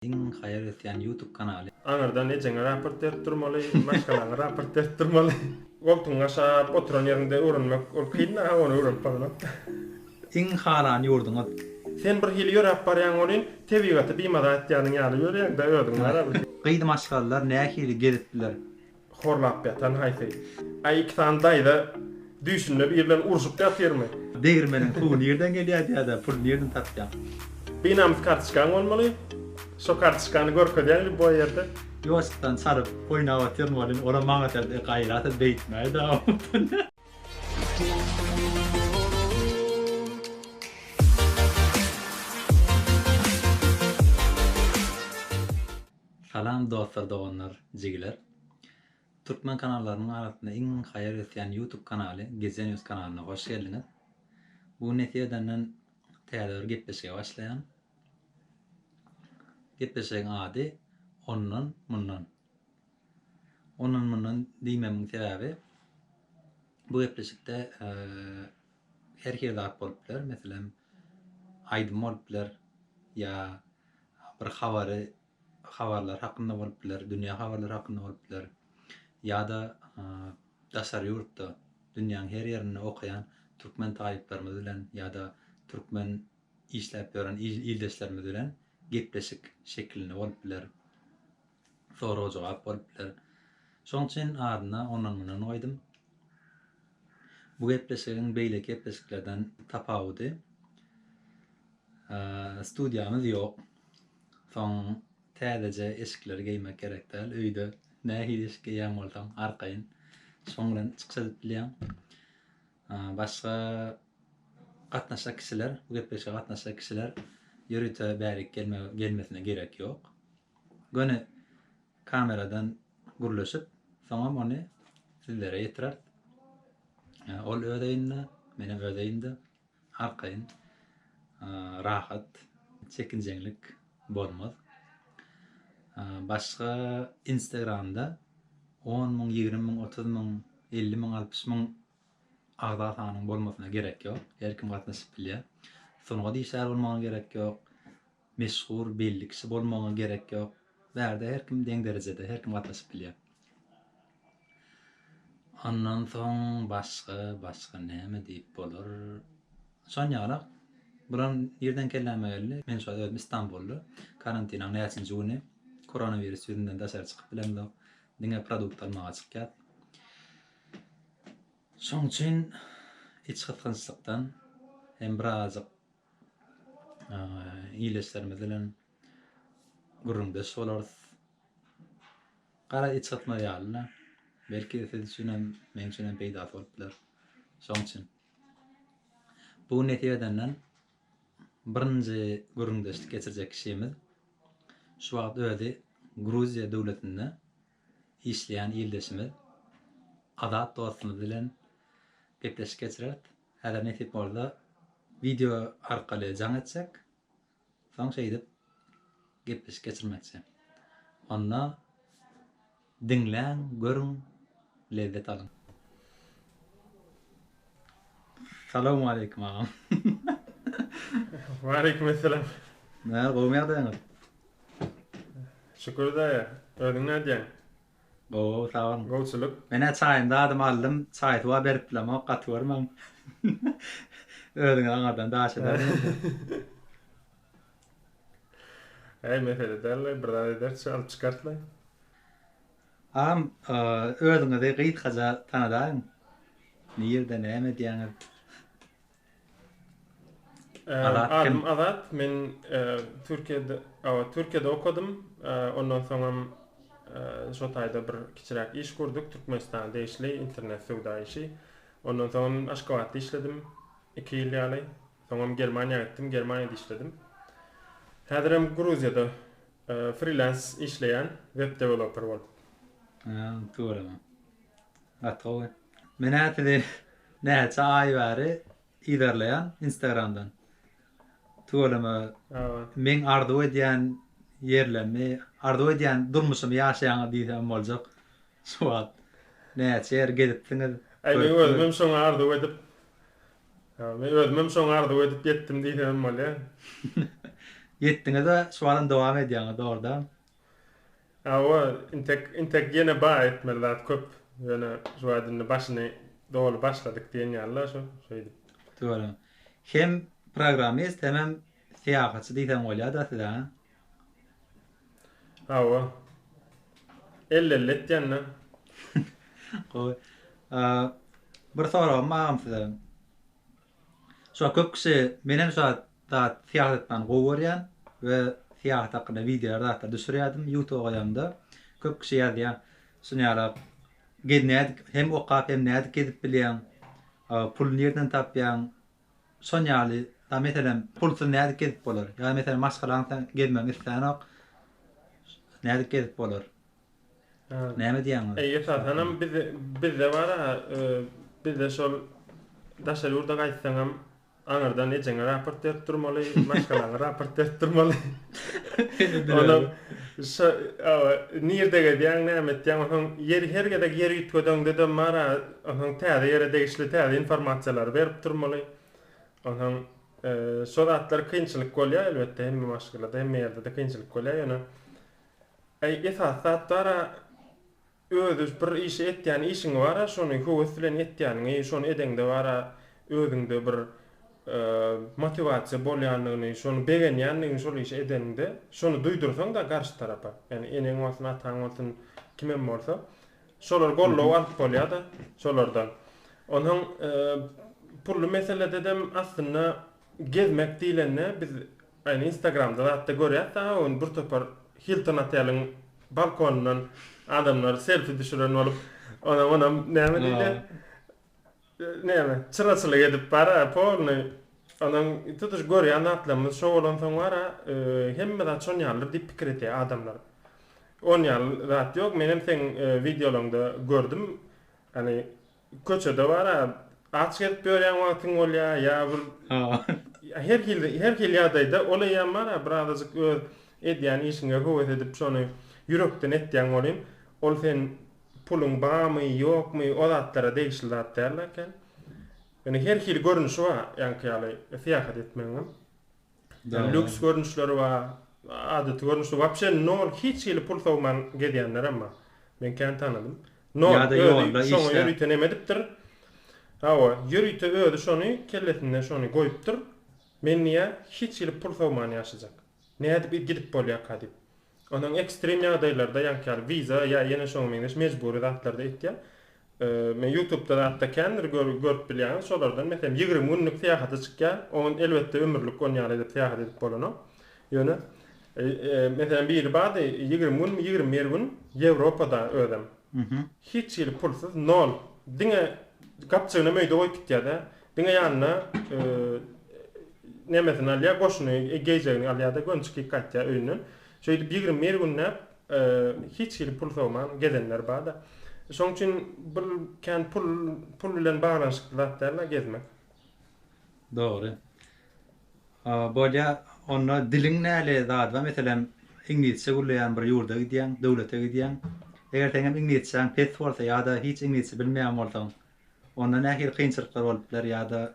Iň haýal ösýän youtube kanaly. Aňyrdan ejeňe raport berip durmaly, maşgalaňa raport berip durmaly. Goltugyňy gaşap oturan ýeriňde öwrenmek ol kyn-da, ony öwrenip bolanok. Iň halan ýurduňyz? Sen bir hili ýöräp barýaň welin, tebigaty bimaza etýäniň ýaly ýörýäň-dä özüň barabir. Gyz maşgalalar nähili gezip biler? Horlap ýatan haýsy? Aý iki sany daýza düýşünde biri bilen urşup ýatyrmy? Degirmeniň suwy nirden gelýär diýýärde puly nirden tapýaň? Binamys kartoçkaň bolmaly. Şo kartoçkany görkezýäň lýuboý ýerde. Ýuwaşlykdan çalyp oýnap otyryn welin olam maňa seredi e gaýrat et beýtmäýdä. Salam dostlar doganlar jigiler. Türkmen kanallarynyň arasynda iň haýal ösýän youtube kanaly Gecenews kanalyna hoş geldiňiz. Bu gün nesip edenden täze bir gepleşige başlaýan. Gepleşigiň ady Ondan mundan. Ondan mundan diýmemiň sebäbi bu gepleşikde her hili zat bolup biler. Meselem aýdym bolup biler ýa bir habary habarlar hakynda bolup biler, dünýä habarlary hakynda bolup biler ýa-da daşary ýurtda dünýäň her ýerinde okaýan türkmen talyplarymyz bilen ýa-da türkmen işläp ýören ildeşlerimiz bilen gepleşik şekilinde bolup biler. Sorag-jogap bolup biler. Şoň üçin adyna ondan-mundan goýdum. Bu gepleşigiň beýleki gepleşiklerden tapawudy studiýamyz ýok. Soň täzeje eşikleri geýmek gerek däl. Öýde nähili eşik geýýän bolsaň, arkaýyn şoň bilen çykyş edip bilýäň. Başga gatnaşjak kişiler, bu gepleşige gatnaşjak kişiler ýörite bärik gelme gelmesine gerek ýok. Göni kameradan gürleşip, soňam ony sizlere ýetireris. Ol öz öýünde, menem öz öýümde. Arkaýyn, rahat, çekinjeňlik bolmaz. Başga Instagramda on müň, 20 müň, 30 müň, 50 müň, 60 müň agza sanyň bolmasyna gerek ýok. Her kim gatnaşyp bilýär. Sungat işgäri bolmagyna gerek ýok. Meşhur, belli kişi bolmagyňa gerek ýok. Bärde her kim deň derejede, her kim gatnaşyp bilýär. Ondan soň başga, başga näme diýip bolar? Şon ýalak. Bulam nirden kelläme geldi? Men şu wagt özüm Istanbulda. Karantinaň näçinji güni. Koronawirus ýüzünden daşary çykyp bilemzok. Diňe produkt almaga çykýas. Şoň üçin içgysgynçlykdan hem birazajyk ildeşlerimiz bilen gürrüňdeş bolarys. Gara iç gysmaz ýaly-da. Belki siz üçin hem, meň üçin hem peýdasy bolup biler. Şoň üçin. Bu gün nesip edenden birinji gürrüňdeşlik geçirjek kişimiz şu wagt özi Gruziýa döwletinde işleýän ildeşimiz Azat dostumyz bilen gepleşik geçireris. Häzir nesip bolsa wideo arkaly jaň etjek. Soň şeýdip gepleşik geçirmekçi. Onda diňläň, görüň, lezzet alyň. Salowmaleýkim agam. Waleýkim essalam. Näl gowumy ýagdaýyňyz? Şükür daýy. Özüň nädýäň? Gowy gowy sag boluň. Gowçulyk. Menä çaýyny dadymy aldym, çaý suwa berip bilemok gaty görmäň. Özüňiz aňardan daş edersiňiz. Äý mesele däl-le bir zat ederis alyp çykarys-la. Agam özüňizi gysgaça tanadaýyň. Nirde näme edýäňiz? Azat kim? Adym Azat. Men Türkiýede, hawa, Türkiýede okadym. Ondan soňam şo taýda bir kiçiräk iş gurduk, Türkmenistana degişli internet söwda işi. Ondan soňam Aşgabatda işledim iki ýyl ýaly. Soňam Germaniýa gitdim, Germaniýada işledim. Häzirem Gruziýada frilans işleýän web deweloper bolup. Ha, tüweleme. Gaty gowy. Men-ä sizi näçe aý bäri yzarlaýan Instagramdan. Tüweleme meň arzuw edýän ýerlerimi, arzuw edýän durmuşymy ýaşaýaňyz diýsemem boljak. Şu wagt näçe ýer gezipsiňiz. Äý meň özümem şoňa arzuw edip, men özümem şoňa arzuw edip ýetdim diýsemem bolýar. Ýetdiňiz we şu wagtam dowam edýäňiz dogrudanam. Hawa, intek intek ýene bar etmeli zat köp. Ýöne şu wagt indi başyny doly başladyk diýen ýaly-la şu, şeýdip. Tüweleme. Hem programmist hemem syýahatçy diýseň bolýa-da size a? Hawa. Elle-elle etýän-dä. Gowy. Bir soragym bar agam size. Şu wagt köp kişi menem şu wagt zat syýahat etmäni gowy görýän we syýahat hakynda wideolar zatlar düşürýärdim ýutuba goýamda köp kişi ýazýar şuny ýalak gez nädip hem okap hem nädip gezip bilýäň pul nirden tapýaň şon ýaly da meselem pulsuz nädip gezip bolar ýa meselem maşgalaň sen gezmegiňi islänok nädip gezip bolar näme diýýäňiz Eý esasanam biz bizde bar-a bizde şol daşary ýurda gaýtsaňam Aňyrdan ejeňe raport berip durmaly, maşgalaňa raport berip durmaly. Onam şo hawa, nirde gezýäň, näme etýäň, onsoň ýeri her gezek ýer üýtgedeňde-de bar-a, onsoň täze ýere degişli täze informasiýalary berip durmaly. Onsoň şo zatlar kynçylyk bolýar elbetde hemme maşgalada, hemme ýerde-de kynçylyk bolýar, ýöne äý esasy zat bar-a, Özi bir işi etýän işiňi bara şony höwes bilen etýäniňi şony edeňde bara özüňde bir motiwasiýa bolýandygyny şony begenýändigiňi şol işi edeniňde şony duýdursaňda garşy tarapa ýagny eneň bolsun ataň bolsun kimem bolsa şolar goldaw alyp bolýada şolardan onsoň pully meselededem aslynda gezmek diýlende biz Ýani instagramda zatda görýäs da ony bir topar Hilton oteliň balkonyndan adamlar selfi düşüren bolup onam onam näme diýilýär näme çyraçylyk edip bara polny onuň tutuş görýän zatlarymyz şo bolansoň bara hemme zat şon ýalydyr diýip pikir edýär adamlar. On ýaly zat ýok menem seň wideolaňda gördüm ýani Köçede bar-a, aç gezip ýörýän wagtyň bolýar, ýa bir her hili, her hili ýagdaýda ol eýýäm bar-a, birazajyk öz edýän işiňe höwes edip şony ýürekden etýäň welin, ol sen puluň barmy, ýokmy, o zatlara degişli zat däl eken. Ýöne her hili görnüşi bar, ýaňky ýaly syýahat etmegiňem. Ýani lýuks görnüşleri bar, adaty görnüşli, wapşe nol hiç hili pul sowman gezýänlerem bar. Men kän tanadym. Nol, Ýa-da özi ýolda, şoňa işde. ýörite neme edipdir. Hawa, ýörite özi şony kellesinde şony goýupdyr. Men diýýär, hiç hili pul sowman ýaşajak. Nädip gidip bolýarka diýip. Onuň ekstrem ýagdaýlarda ýaňky ýaly wiza ýa ýene şoňa meňzeş mejbury zatlarda etýär. Men ýutubda zatda kändir görüp bilýäňiz şolardan meselem 20 günlük syýahata çykýar. On elbetde ömürlik on ýaly edip syýahat edip bolanok. Ýöne meselem biri bardy 20 günmi 21 gün Ýewropada özem. Hiç hili pulsuz nol. Diňe gapjygynam öýde goýup gitýär-de. Diňe ýanyna nemesini alýar, goşuny, geýjegini alýar-da, göni çykyp gaýtýar öýünden. Şeýdip 21 günläp hiç hili pul sowman gezenler bar-da. Şonuň üçin bul kän pul pul bilen baglanyşykly zat däl-de gezmek. Dogry. Bolýa, onda diliň näli zady bar, meselem, iňlisçe gürleýän bir ýurda gidýäň, döwlete gidýäň. Eger seňem iňlisçäň pes bolsa ýa-da hiç iňlisçe bilmeýän bolsaň, onda nähili kynçylyklar bolup biler ýa-da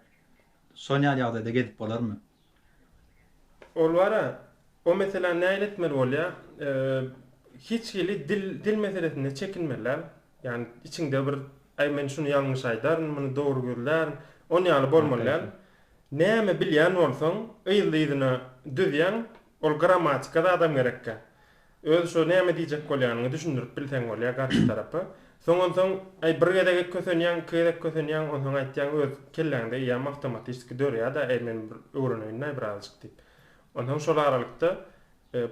şon ýaly ýagdaýda gezip bolarmy? Ol bar-a, o meseläni nähili etmeli bolýar? Hiç hili dil dil meselesinde çekinmeli däl. Ýagny içiňde bir Aý men şuny ýalňyş aýdaryn, muny dogry gürlärin, on ýaly bolmaly däl. Näme bilýän bolsaň, yzly-yzyna düzýäň, ol grammatika zadam gerekkä. Öz şo näme diýjek bolýanyňy düşündirip bilseň bolýar garşy tarapa. Soň onsoň, äý bir gezek kösenýäň, iki gezek kösenýäň, onsoň aýtýaň öz kelläňde eýýäm awtomatiçki dörýär-dä, äý men bir öwreneýin-däý birazajyk diýip. Onsoň şol aralykda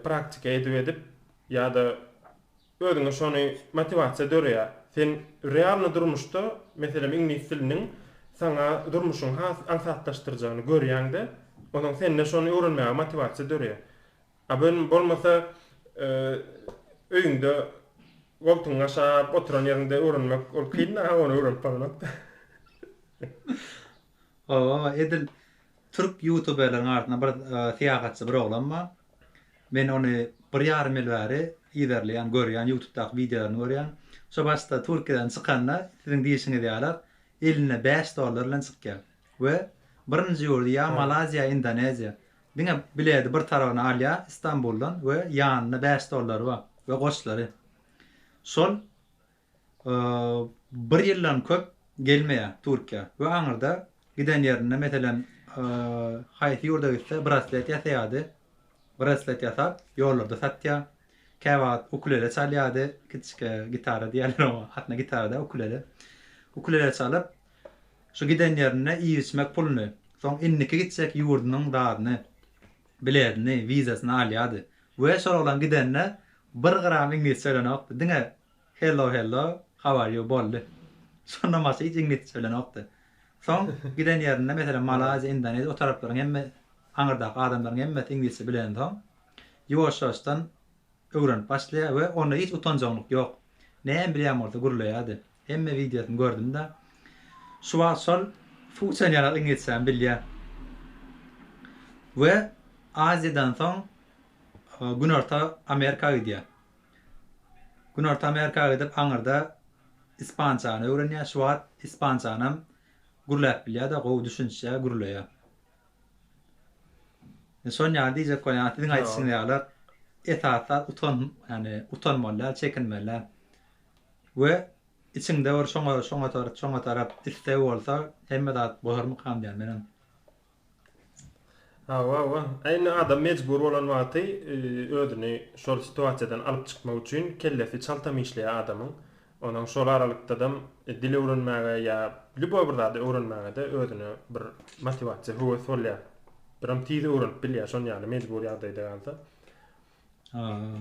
praktika edip-edip ýa-da özüňe şony motiwasiýa döreýär. Sen realny durmuşda, meselem iňlis diliniň saňa durmuşyňy has aňsatlaşdyrjagyny görýäň-de, onsoň sende şony öwrenmäge motiwasiýa döreýär. A bölüm bolmasa öýüňde goltugyňy gaşap oturan ýeriňde öwrenmek ol kyn da ony öwrenip bolanok da. Hawa edil türk ýutuberleriň arasynda bir syýahatçy bir oglan bar. Men ony bir ýarym ýyl bäri yzarlaýan, görýän, ýutubdaky wideolaryny görýän. Şo başda Türkiýeden çykanda siziň diýşiňiz ýalak elinde 5 dollar bilen çykýar. We birinji ýurdy ýa Malaziýa, Indoneziýa. Diňe biledi bir tarabyna alýar Istanbuldan we ýanynda 5 dollary bar we goşlary. Şol bir ýyldan köp gelmeýär Türkiýä we aňyrda giden ýerinde meselem haýsy ýurda gitse braslet ýasaýardy. Braslet ýasap ýollarda satýar. Käwagt ukulele çalýardy, kiçijik gitara diýýärler oňa, aslynda gitara däl ukulele. Ukulele çalyp şu giden ýerinde iýip-içmek puluny, soň indiki gitjek ýurdunyň zadyny, biletini, wizasyny alýardy. We şol oglan gidende bir gram iňlisçe bilenokdy, diňe Hello hello how are you boldy. Şondan başga hiç iňlisçe bilenokdy. Soň giden ýerinde meselem Malaýziýa, Indoneziýa o taraplaryň hemme aňyrdaky adamlaryň hemmesi iňlisçe bilensoň ýuwaş-ýuwaşdan öwrenip başlaýar we onda hiç utanjaňlyk ýok. Näme bilýän bolsa gürleýärdi. Hemme wideosyny gördüm-de. Şu wagt şol suw içen ýaly iňlisçäni bilýär. We Aziýadan soň Günorta Amerika gidýär. Günorta Amerika gidip aňyrda ispançany öwrenýär. Şu wagt ispançanam gürläp bilýär-de, gowy düşünişýär, gürleýär. Şon ýaly diýjek bolýan, siziň aýdyşyňyz ýaly esasy zat utan, ýagny utanmaly däl, çekinmeli däl. We içiňde bir şoňa şoňa tarap, şoňa tarap isleg bolsa hemme zat bolarmykam diýýän menem. Hawa, hawa. A indi adam mejbur bolan wagty özüni şol situasiýadan alyp çykmak üçin kellesi çaltam işleýär adamyň. Onuň şol aralykdadam dil öwrenmäge ýa lýuboý bir zady öwrenmäge-de özüne bir motiwasiýa, höwes bolýar. Biram tiz öwrenip bilýär şon ýaly mejbur ýagdaýda galsa. Hawa.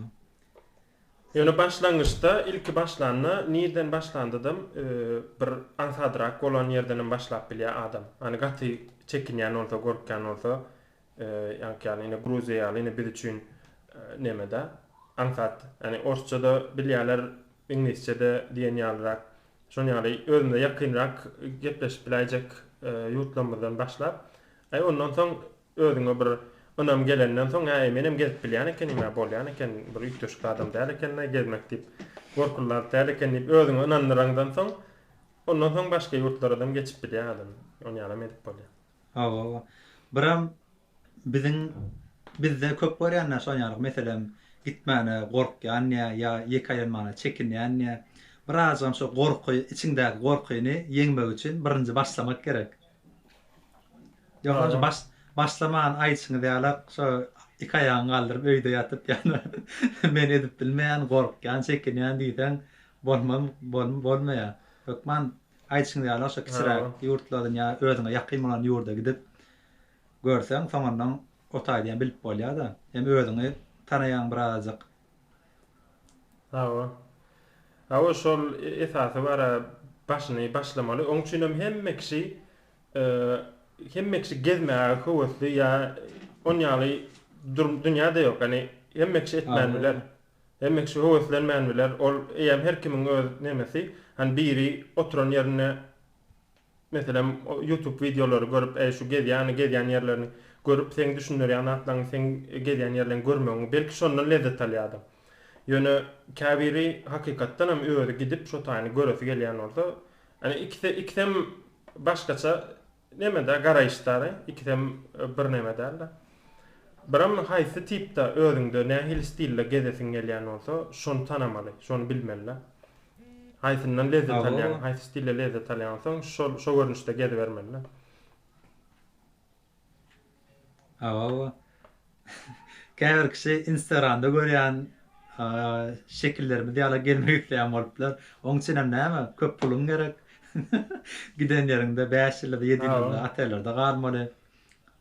Ýöne başlangyçda, ilki başlanda, nirden başlandadam bir aňsadrak bolan ýerdenem başlap bilýär adam. Hany gaty çekinýän bolsa, gorkýan bolsa, ýaňky ýaly ine Gruziýa ýaly ine biz üçin neme-dä, aňsat. Ýani orsça-da bilýärler, iňlisçe-de diýen ýalyrak. Şon ýaly özümize ýakynrak gepleşip biläýjek ýurtlarymyzdan başlap, aý ondan soň Özüňe bir ynam gelenden soň, Äý, menem gezip bilýän ekenim-ä, bolýan eken, bir üýtgeşik zadam däl eken-dä gezmek diýip, gorkuly zat däl eken diýip özüňe ynandyraňdan soň, ondan soň başga ýurtlaradam geçip bilýär adam. Ony ýalam edip bolýar. Hawa, biram biziň bizde köp görýän-dä şon ýaly, meselem, gitmäne gorkýan diýýär ýa ýeke aýlanmana çekinýän diýýär. Birazajygam şo gorky, içiňdäki gorkyny ýeňmek üçin birinji başlamak gerek. Ýogsa şu baş başlaman aýdyşyňyz ýalak şo iki aýagyňy galdyryp öýde ýatyp ýa-da men edip bilmeýän, gorkýan, çekinýän diýseň bolmaz bolmaýar. Hökman aýdyşyňyz ýalak şo kiçiräk ýurtlardan ýa özüňe ýakyn bolan ýurda gidip görseň soňundan o taýdan bilip bolýar-da. Hem özüňi tanaýaň birazajyk. Hawa. Hawa şol esasy bara başyny başlamaly. Oň üçinem hemme kişi hemme kişi gezmäge höwesli ýa on ýaly dünýäde ýok. Ýani hemme kişi etmän biler. Hemme kişi höweslenmän biler. Ol eýýäm her kimiň öz nemesi. Hani biri oturan ýerinde Meselem, YouTube wideolary görüp, äý şu gezýäni, gezýän ýerlerini görüp, seň düşündirýän zatlaryňy, seň gezýän ýerleňi görmegiňi, belki şondan lezzet alýar adam. Ýöne käbiri hakykatdanam özi gidip şo taýyny göresi gelýän bolsa, ýani ikisi ikisem başgaça neme-dä garaýyşdary, ikisem bir neme däl-de. Biram haýsy tipde özüňde nähili stilde gezesiň gelýän bolsa, şony tanamaly, şony bilmeli-dä. Haýsyndan lezzet alýaň, haýsy stilde lezzet alýaň soň şol şo görnüşde gezibermeli-de. Hawa. Käbir kişi Instagramda görýän şekillerimiz ýaly gezmek isleýän bolup biler. Oň üçinem näme, köp puluň gerek. Giden ýeriňde bäş ýyldyzly, ýedi ýyldyzly otellerde galmaly.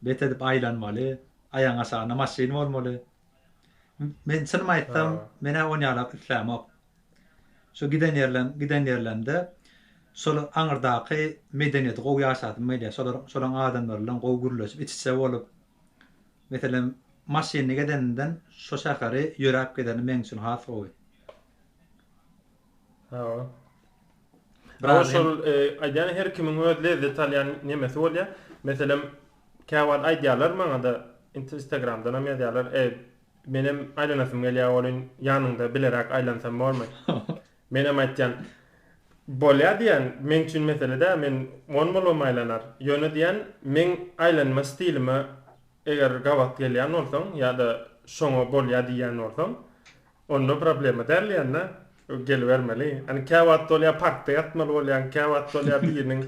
Bet edip aýlanmaly. Aýagyň aşagynda maşyn bolmaly. Men çynymy aýtsam, men-ä onýalak islämok. Şu giden ýerlem, giden ýerlemde şol aňyrdaky medeniýeti gowy ýaşasym gelýär. Şolar, şolaň adamlary bilen gowy gürleşip, iç-içe bolup. Meselem, maşynda gezenimden şo şäheri ýöräp gezenim meň üçin has gowy. Hawa. Hawa şol aýdýan her kimiň öz lezzet alýan nemesi bolýar. Meselem, käwagt aýdýarlar maňada instagramdanam ýazýarlar, eý Menem aýlanasym gelýär welin ýanyňda bileräk aýlansam bormy? Menem aýtýan, Bolýa diýýän, meň üçin mesele däl, men on bolubam aýlanar. Ýöne diýýän, meň aýlanma stilime. Eger gabat gelýän bolsaň ýa-da şoňa bolýa diýýän bolsaň, onda problema däl diýende gelibermeli. Hani käwagt bolýar parkda ýatmaly bolýaň, käwagt bolýar biriniň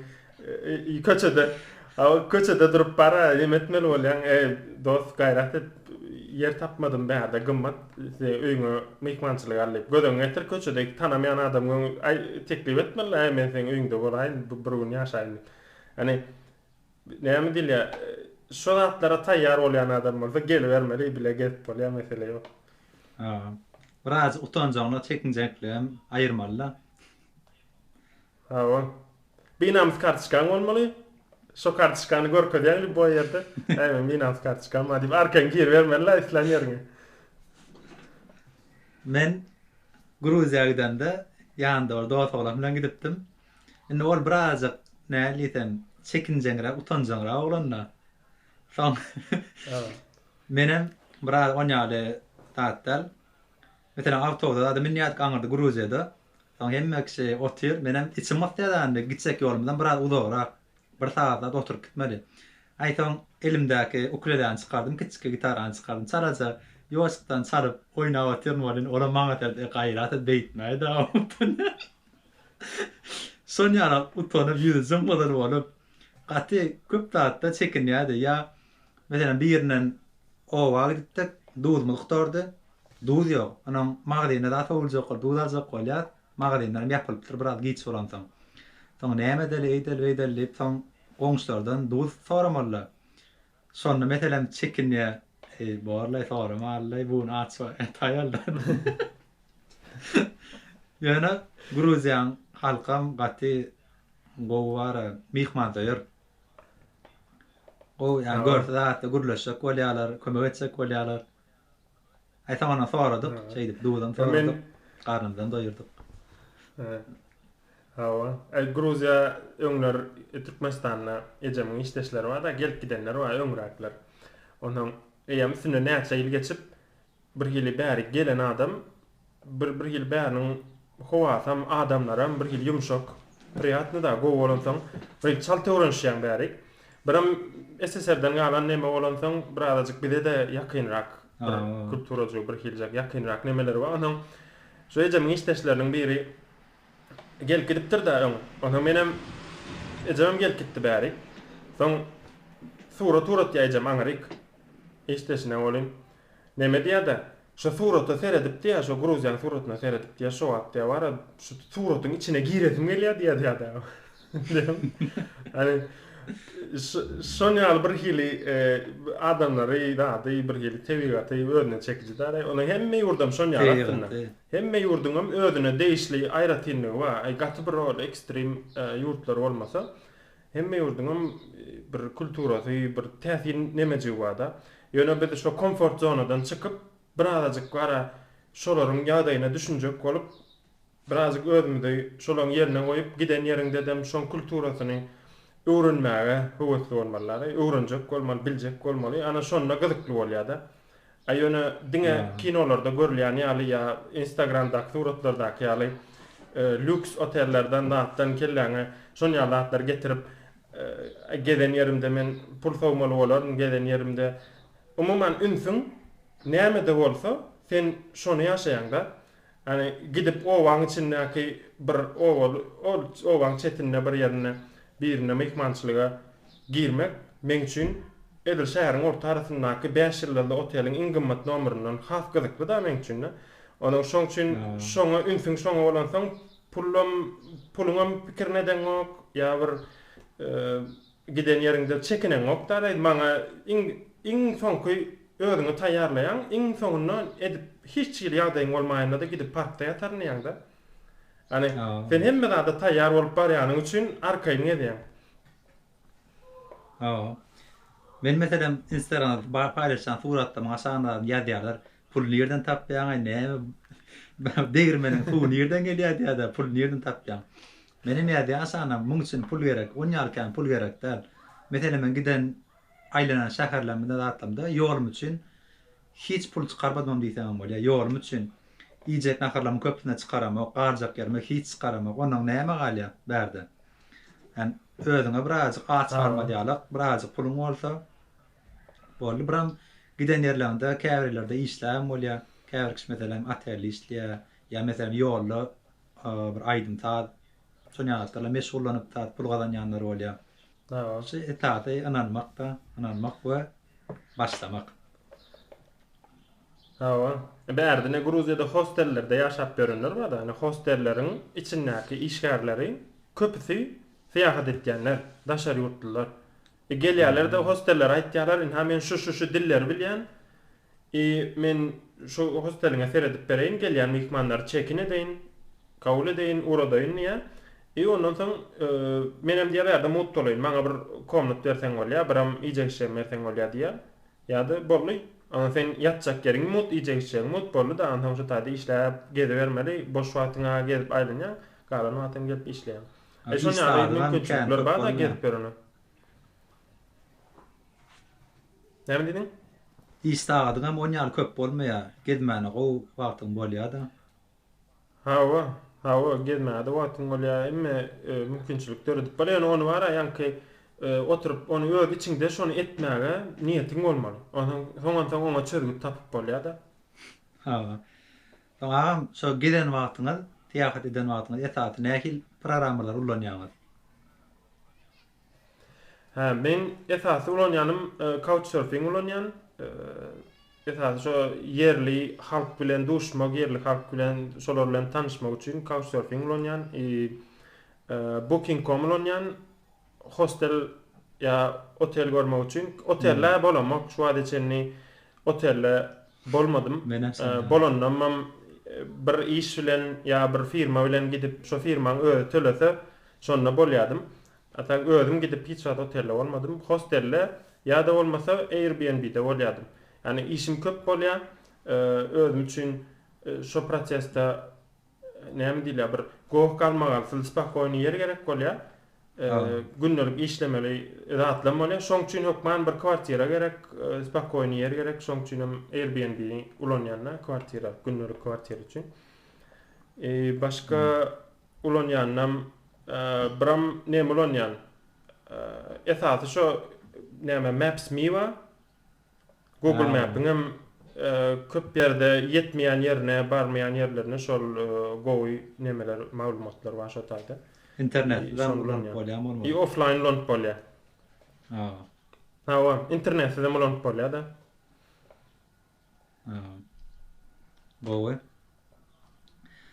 köçede köçede durup bara neme etmeli bolýaň, eý dost gaýrat et ýer tapmadym bärde gymmat öýüňe myhmançylyga al diýip. Göz öňüňe getir köçede tanamaýan adamyň öňi teklip etmeli äý men seň öýüňde bolaýyn bir gün ýaşaýyn diýip. Hani Näme diýilýär, şo zatlara taýýar bolýan adam bolsa gelibermeli, bile gezip bolýar, mesele ýok. Hawa. Biraz utanjaňlyk, çekinjeňligem aýyrmaly-da. Hawa. Binamys kartoçkaň bolmaly. Şo kartoçkany görkezýäň lýuboý ýerde. Äý meň binamys kartoçkam bar diýip arkaýyn giribermeli-la islän ýeriňe. Men Gruziýa gidemde ýanymda bir dos oglan bilen gidipdim. Indi ol birazajyk, näl diýsem, çekinjeňräk, utanjaňrak oglan-da. Soň menem biraz on ýaly zat däl. Meselem, awtobusa zada münýärdik aňyrda Gruziýada. Soň hemme kişi otyr, menem içim gysýar-da indi, gitjek ýolumyzam biraz uzagrak. Bir sagat zat oturyp gitmeli. Aý soň elimdäki ukuleleni çykardym, kiçijik gitarany çykardym. Çalaja ýuwaşykdan çalyp oýnap otyryn welin, olam maňa seredip, Eý, gaýrat et, beýtmäý-dä, utanýan. Şon ýalak utanyp ýüzi jym-gyzyl bolup, gaty köp zatda çekinýärdi. Ýa, meselem, birinden oba gidipdik, duzumyz gutardy. Duz ýok. Onuň magazyna zat sowuljak bolup, duz aljak bolýas. Magazinlerem ýapylypdyr biraz giç bolansoň. Soň näme edeli, eýdeli, beýdeli diýip, soň goňşulardan duz soramaly-da. Şonda meselem çekinýär, Eý, borlaý, soramaly-laý, bu gün aç ýataýaly-da. Ýöne Gruziýaň halkam gaty gowy bar-a, myhmansöýer. Gowy, ýagny görse zatda gürleşjek bolýarlar, kömek etjek bolýarlar. Aý soň ondan soradyk, şeýdip duzam soradyk, garnymyzam doýurdyk. Hawa. Aý Gruziýa öňler Türkmenistanda ejemiň işdeşleri bar-da, gelip gidenler bar öňräkler. Onsoň eýýäm üstünden näçe ýyl geçip, Bir hili bärik gelen adam bir bir hili bäriniň howasam adamlaram bir hili ýumşak priýatny da gowy bolansoň bir hili çalt öwrenişýäň bärik. Birem SSR-den galan neme bolansoň birazajyk bize-de ýakynrak bir kulturajygy bir hiljek ýakynrak nemeleri bar. Onsoň şu ejemiň işdeşleriniň biri gelip gidipdir-dä öň. Onsoň menem ejemem gelip gitdi bärik. Soň surat ugratýar ejem aňryk işdeşine welin Neme diýýär-de, şo surata seredip diýýär, şo Gruziýanyň suratyna seredip diýýär, şo wagt diýýär, bar-a, şu suratyň içine giresim gelýär diýýär diýýär-de. Ýani, şon ýaly bir hili adamlary, zady, bir hili tebigaty özüne çekiji däl. Onuň hemme ýurdam şon ýaly aslynda. Hemme ýurduňam özüne degişli aýratynlygy bar. Aý, gaty bir ol ekstrem ýurtlar bolmasa. Hemme ýurduňam bir kulturasy, bir täsin nemejigi barda. Ýöne biz şo komfort zonadan çykyp, birazajyk bara şolaryň ýagdaýyna düşünjek bolup, birazajyk özümizi şolaryň ýerine goýup, giden ýeriňdedem şoň kulturasyny öwrenmäge höwesli bolmalylar. Öwrenjek bolmaly, biljek bolmaly. Ana şonda gyzykly bolýada. A ýöne diňe kinolarda görülýän ýaly ýa instagramdaky suratlardaky ýaly lýuks otellerden zatdan kelläňe şon ýaly zatlary getirip gezen ýerimde men pul sowmaly bolaryn gezen ýerimde umuman ünsüň nämede bolsa sen şony ýaşaýaňda ýani gidip obaň içindäki bir obaly ol obaň çetinde bir ýerinde birinde myhmançylyga girmek meň üçin edil şäheriň orta arasyndaky bäş ýyldyzly oteliň iň gymmat nomeryndan has gyzykly-da meň üçin-de. Onuň şoň üçin şoňa ünsüň şoňa bolansoň pulam puluňam pikirini edeňok ýa bir giden ýeriňde çekineňok-da maňa iň iň soňky özüňi taýýarlaýaň iň soňunda edip hiç hili ýagdaýyň bolmaýanda-da gidip parkda ýataryn diýýäň-de. Ýagny sen hemme zada taýýar bolup barýanyň üçin arkaýyn gezýäň. Hawa. Men meselem Instagramda paýlaşýan suratlarymyň aşagynda ýazýarlar, Puly nirden tapýaňaý, näme degirmeniň suwy nirden gelýär diýýärler, puly nirden tapýaň. Menem ýazýan aşagynda muň üçin pul gerek, on ýaly kän pul gerek däl. Meselem men giden aýlanan şäherlerimde zatlarymda ýolum üçin hiç pul çykarmadymam diýsemem bolýar, ýolum üçin. Iýjek naharlarymyň köpüsine çykaramok, galjak ýerime hiç çykaramok. Onnoň näme galýar bärde? Ýani özüňe birazajyk aç galmaz ýalak, birazajyk puluň bolsa. Boldy. Biram giden ýerleriňde käbir ýerlerde işläbem bolýar. Käbir kişi meselem otelde işleýär ýa meselem ýolda bir aýdym-saz şon ýaly zatlar bilen meşgullanyp zat pul gazanýanlar bolýar. Hawa. Şu esasy ynanmak-da, ynanmak we başlamak. Hawa. Bärde ine Gruziýada hostellerde ýaşap ýörenler bar-da, ine hostelleriň içindäki işgärleri köpüsi syýahat etýänler, daşary ýurtlular. E gelýärler-de hostellere aýtýarlar, ynha men şu şu şu dilleri bilýän, i men şu hosteliňe seredip bereýin, gelýän myhmanlary çekin edeýin, kabul edeýin, ugradaýyn diýýär. I ondan soň menem diýýär bärde mugt bolaýyn, maňa bir komnat berseň bolýar, biram iýjek-içjegimi berseň bolýar diýýär. Ýa-da boldy, ondan sen ýatjak ýeriň mugt, iýjek-içjegiň mugt, boldy-da, onsoň şu taýda işläp gezibermeli, boş wagtyň-a gezip aýlanýaň, galan wagtyň gelip işleýäň. E Iş şon ýaly sagadam kän mümkinçilikler köp bar-da bolmaýar. gezip ýörene. Näme diýdiň? Iş sagadyňam on ýaly köp bolmaýar, gezmäne gowy wagtyň bolýar-da. Hawa, hawa, gezmäge-de wagtyň bolýar, hemme mümkinçilik döredip bolýar, ýöne ony bar-a ýaňky oturyp, ony öz içiňde şony etmäge niýetiň bolmaly. Onsoň, soňansoň oňa çözgüt tapyp bolýar-da. Hawa. Soň agam, şo gezen wagtyňyz, syýahat eden wagtyňyz esasy nähili programmalary ullanýaňyz? Hä, men esasy ulanýanym Couchsurfing ulanýan. Esasy şo ýerli halk bilen duşmak, ýerli halk bilen şolar bilen tanyşmak üçin Couchsurfing ulanýan. I Booking.com ulanýan. Hostel ýa otel görmek üçin. Otelde bolamok şu wagta çenli otelde bolmadym. Menem şeýle. Bolandamam bir iş bilen ýa bir firma bilen gidip şo firmaň özi tölese şonda bolýadym. A tak özüm gidip hiç wagt otelde bolmadym. Hostelde ýa-da bolmasa Airbnb-de bolýadym. Ýagny işim köp bolýar. Özüm üçin şo prosesde näme diýilýär bir goh-galmagalsyz spokoýnyý ýer gerek bolýar. Gündelik işlemeli zatlam bolýar. Şoň üçin hökman bir kwartira gerek, spokoýnyý ýer gerek. Şoň üçinem Airbnb-ni ulanýan-da kwartira, gündelik kwartira üçin. Başga Ulanýanam biram neme ulanýan. Esasy şo näme Maps Me bar. Google Map-iňem köp ýerde ýetmeýän ýerine, barmaýan ýerlerine şol gowy nemeler, maglumatlar bar şo taýda. Internetsizem ulanyp bolýar bolmasa. I offline ulanyp bolýar. Hawa, internetsizem ulanyp bolýar-da. Gowy.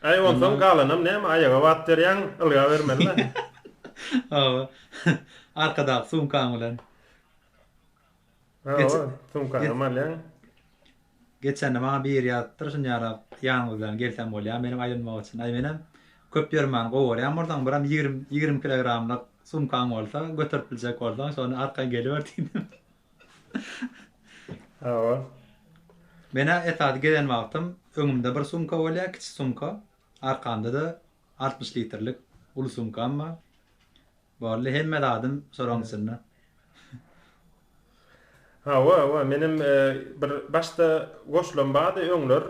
Aý onsoň galanam näme aýaga bat berýäň ylgabermeli-dä. Hawa. Arkadaky sumkaň bilen. Hawa, sumkaňam alýaň. Geçende maňa biri ýazypdyr şuny ýalap ýanyňyz bilen gelsem bolýar menem aýlanmak üçin. Aý menem köp ýörmäni gowy görýän bolsaň biram 20 20 kilogramlyk sumkaň bolsa göterip biljek bolsaň şony arkaýyn geliber diýdim. Hawa. Menä esasy gezen wagtym öňümde bir sumka bolýar, kiçi sumka. Arkamda-da 60 litrlik uly sumkam bar. Boldy, hemme zadym şolaryň içinde. Hawa, hawa, menem bir başda goşulan bardy öňler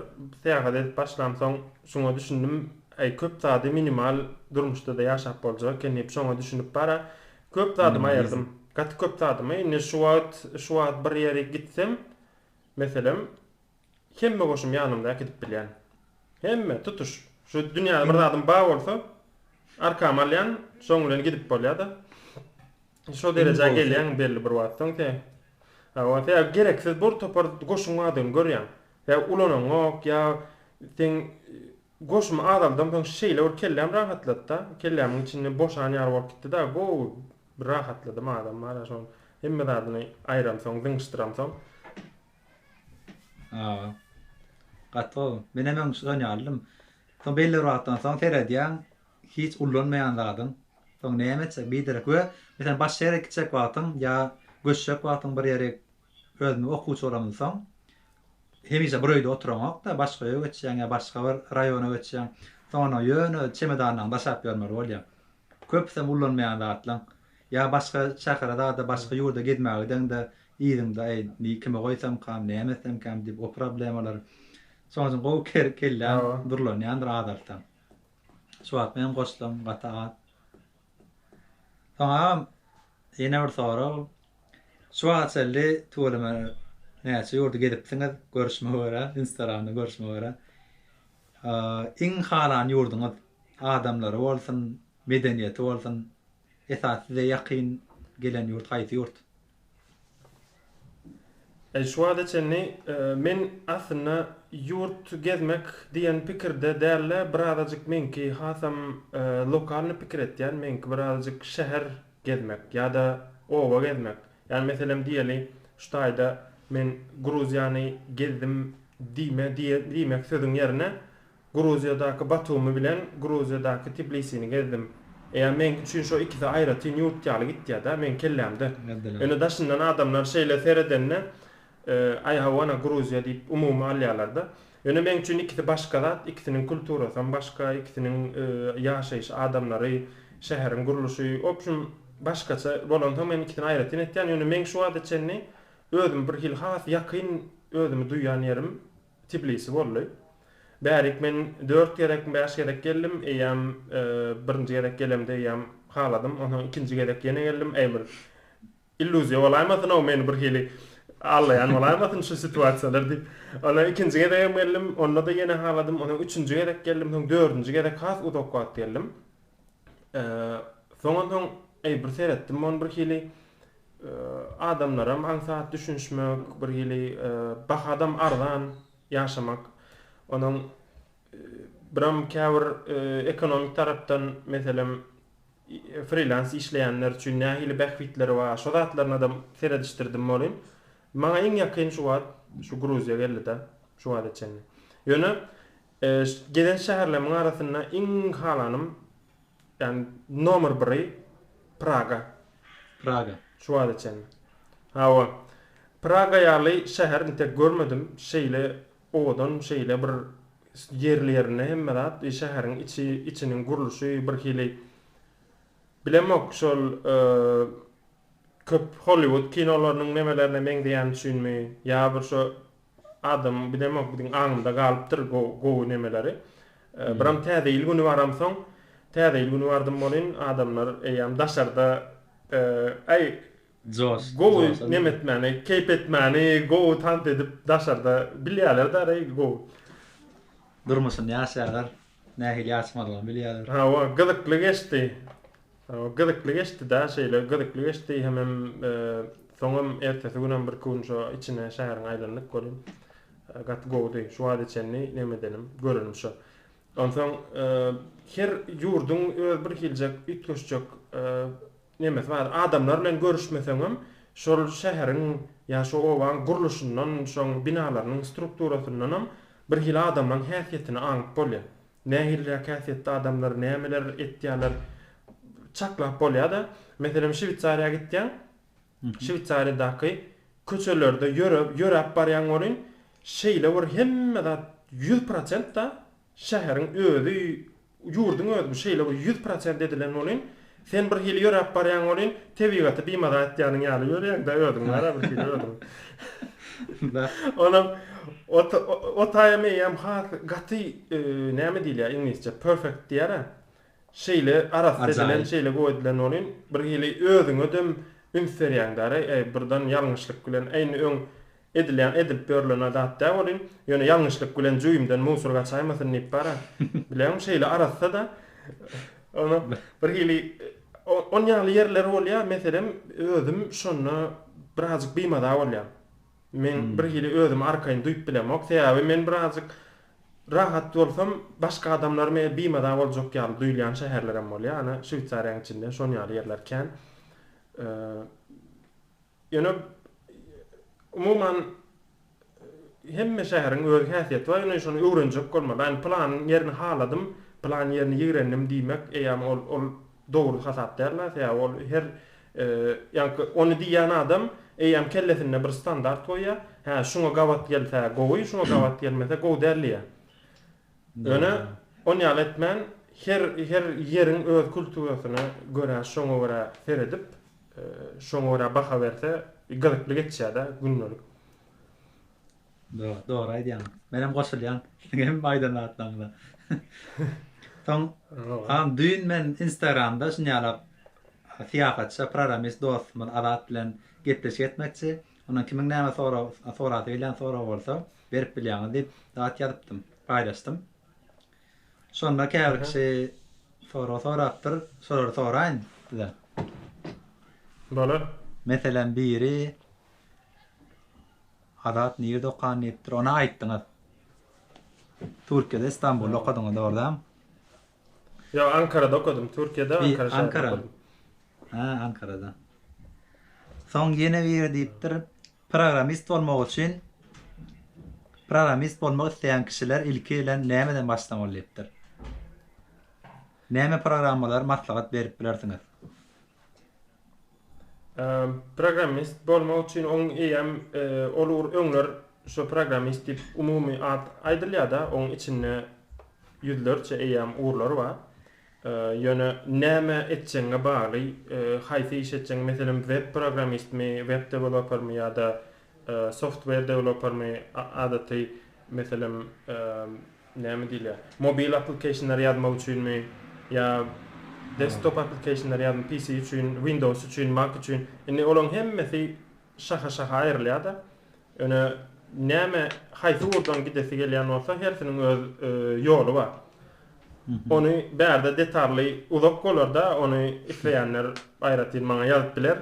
syýahat edip başlamsoň şuňa düşündim, äý köp zady minimal durmuşda-da ýaşap boljak eken diýip şoňa düşünip bara Köp zadymy aýyrdym. Gaty köp zadymy. Indi şu wagt, şu wagt bir ýerik gitsem, meselem, hemme goşumy ýanymda äkidip bilýän. Hemme, tutuş. Şu dünýäde bir zadym bar bolsa, arkama alýan, şoň bilen gidip bolýar-da. Şo derejä gelýäň belli bir wagt soň sen. Hawa, sebäbi gereksiz bir topar goşuň bardygyny görýäň. Sebäbi ulanaňok ýa seň Goşumy azaldamsoň şeýle bir kelläm rahatladyda, kellämiň içinde boşan ýaly bolup gitdi-de, gowy bir rahatladym adam bar-a şoň hemme zadyny aýyramsoň, zyňyşdyramsoň. Hawa. Gaty gowy. Menem öň şon ýalydym. Soň belli bir wagtdan soň seredýäň, hiç ullanmaýan zadyň. Soň näme etjek, biderek we meselem başga ýere gitjek wagtyň ýa göçjek wagtyň bir ýere özümi okuwçy bolamsoň Hemişe bir öýde oturaňok-da, başga öýe geçýäň ýa başga bir raýona geçýäň. Soňra ýöne çemedanyňy daşap ýörmeli bolýaň. Köpüsem ullanmaýan zatlaň. Ýa başga şähere zada, başga ýurda gezmäge gideňde yzyňda eý, ni kime goýsamkam, näme etsemkäm diýip o problemalar. Şonuň üçin gowy kelläň durlanýandyr azaltsaň. Şu wagt meň goşlam gaty az. Soň agam ýene bir sorag. Şu wagta çenli tüweleme. Näçe ýurdy gezipsiňiz görüşime görä, Instagramda görüşime görä. Iň halan ýurduňyz? Adamlary bolsun, medeniýeti bolsun, esasy size ýakyn gelen ýurt haýsy ýurt? Eý şu wagta çenli men aslynda ýurt gezmek diýen pikirde dälde birazajyk meňki hasam lokalny pikir etýän meňki birazajyk şäher gezmek ýada oba gezmek ýani meselem diýeli şu taýda men Gruziýany gezdim diýme diýmek sözüň ýerine Gruziýadaky Batumi bilen Gruziýadaky Tblisini gezdim. Eýa meň üçin şo ikisi aýratyn ýurt ýaly gitýä-dä meň kellämde. Ýöne daşyndan adamlar şeýle seredende aý hawa-na Gruziýa diýip umumy alýalar-da. Ýöne meň üçin ikisi başga zat, ikisiniň kulturasam başga, ikisiniň ýaşaýşy, adamlary, şäheriň gurluşy, opşum başgaça bolansoň men ikisini aýratyn etýän. Ýöne meň şu wagta çenli özümi birhili has ýakyn özümi duýan ýerim Tbilisi boldy. Bärik men dört gezekmi, bäş gezek geldim. Eýýäm birinji gezek gelemde eýýäm haladym. Onsoň ikinji gezek ýene geldim. Eý bir illýuziýa bolaýmasyn-ow, meni bir hili aldaýan bolaýmasyn şu situasiýalar diýip. Ondan ikinji gezegem geldim. Onda-da ýene haladym. Onsoň üçünji gezek geldim. Soň dördünji gezek has uzak wagt geldim. Soň onsoň eý bir seretdim ony bir hili Adamlaram aňsat düşünişmek, bir hili bahadam arzan ýaşamak. Onuň biram käbir ekonomik tarapdan meselem frilans işleýänler üçin nähili bähbitleri bar, şo zatlarynadam seredişdirdim welin, maňa iň ýakyn şu wagt şu Gruziýa geldi-de, şu wagta çenli. Ýöne gezen şäherlerimiň arasynda iň halanym Ýagny nomer biri Praga. Praga. Şu wagta çenli. Hawa. Praga ýaly şäher intek görmedim. Şeýle owadan, şeýle bir ýerli-ýerinde hemme zat, şäheriň içi, içiniň gurluşy birhili bilemok şol köp Hollywood kinolarynyň nemelerine meňzeýäni üçinmi ýa bir şo Adam bilemok biziň aňymda galypdyr gowy nemeleri. Biram täze ýyl güni baramsoň, täze ýyl güni bardym welin adamlar eýýäm daşarda äý Joş, gowy neme etmäni, keýp etmäni, gowy tans edip daşarda bilýärler däreý gowy. Durmuşyny ýaşaýarlar, nähili ýaşamalygyny bilýärler. Hawa, gyzykly geçdi. Hawa, gyzykly geçdi-dä, şeýle gyzykly geçdi hemem soňam ertesi günem birki gün şo içine şäheriň aýlandyk welin gaty gowudy. Şu wagta çenli neme edenim, görenim şo. Onsoň her ýurduň öz bir hiljek üýtgeşjek nemesi bar. Adamlar bilen görüşmeseňem şol şäheriň ýa şo obaň gurluşyndan, şoň binalarynyň strukturasyndanam bir hili adamlaryň häsiýetini aňyp bolýar. Nähiliräk häsiýetde adamlar, nämeler etýärler çaklap bolýar-da. Meselem, Şweýsariýa gitýäň, Şweýsariýadaky köçelerde ýöre, ýöräp barýaň welin, şeýle bir hemme zat 100%-da, şäheriň özi, ýurduň özi bu şeýle bir 100% edilen welin, sen bir hili ýöräp barýaň welin, tebigaty bimaza etýäniň ýaly ýörýäň-dä özüň, bar-a bir hili özüň. Onam o taýam eýýäm has gaty näme diýilýär iňlisçe perfect diýýär-ä. Şeýle arassa edilen, şeýle gowy edilen welin birhili özüňedem üns berýäň däre, eý birden ýalňyşlyk bilen, eý indi öň edilýän edilip ýörlen zat däl welin, ýöne ýalňyşlyk bilen jübimden musur gaçaýmasyn diýip bar-a. Bilýäňmi şeýle arassa-da. Onam birhili on ýaly ýerler bolýar, meselem özüm şonda birazjyk bimaza bolýan. Men birhili özümi arkaýyn duýup bilemok. Sebäbi men birazjyk rahat bolsam, başga adamlar meni bimaza boljak ýaly duýulýan şäherlerem bolýar. Ana, Şweýsariýanyň içinde şon ýaly ýerler kän. Ýöne umuman hemme şäheriň öz häsiýeti bar, ýöne şony öwrenjek bolmaly. Ýani plan ýerini haladym, plan ýerini ýigrendim diýmek eýýäm ol ol dogry hasap däl-de, sebäbi ol her ýaňky ony diýýän adam eýýäm kellesinde bir standart goýýar. Hä, şuňa gabat gelse gowy, şuňa gabat gelmese gowy däl diýýär. Ýöne on ýaly etmän her her ýeriň öz kulturasyna görä şoňa görä seredip Şoňa görä baha berse gyzykly geçýärde gündelik. Dogry, dogry aýdýaň. Menem goşulýan siziň hem aýdan zatlaryňyza. Soň agam düýn men Instagramda şunýalak syýahatçy, programmist dostumyz Azat bilen gepleşik etmekçi. Ondan kimiň näme sorag sorasy gelýän sorag bolsa berip bilýäňiz diýip zat ýazypdym, paýlaşdym. Şonda käbir kişi sorag sorapdyr, şolary soraýyn size. Bolar. Meselem biri Azat nirde okan diýipdir, ony aýtdyňyz. Türkiýede Istanbulda okadyňyz dogry dämi? Ýok, Ankarada okadym. Türkiýede Ankara şäherinde Ankara. okadym. Hä, Ankarada. Soň ýene biri diýipdir, programmist bolmak üçin programmist bolmak isleýän kişiler ilki bilen nämeden başlamaly diýipdir. Näme programmalary maslahat berip bilersiňiz? Programmist bolmak üçin oň eýýäm ol ugur öňler şo programmist diýip umumy at aýdylýada oň içinde ýüzlerçe eýýäm ugurlar bar. Ýöne näme etjegiňe bagly haýsy iş etjegiň meselem web programmistmi web dewelopermi ýa-da software dewelopermi adaty meselem näme diýilýär, mobil application-lary ýazmak üçinmi ýa desktop application-lary ýazmak, PC üçin, Windows üçin, Mac üçin. Indi olaryň hemmesi şaha-şaha aýrylýar-da. Ýöne näme, haýsy ugurdan gidesi gelýän bolsa, hersiniň öz ýoly bar. Ony bärde detally uzak bolar-da, ony isleýänler aýratyn maňa ýazyp biler,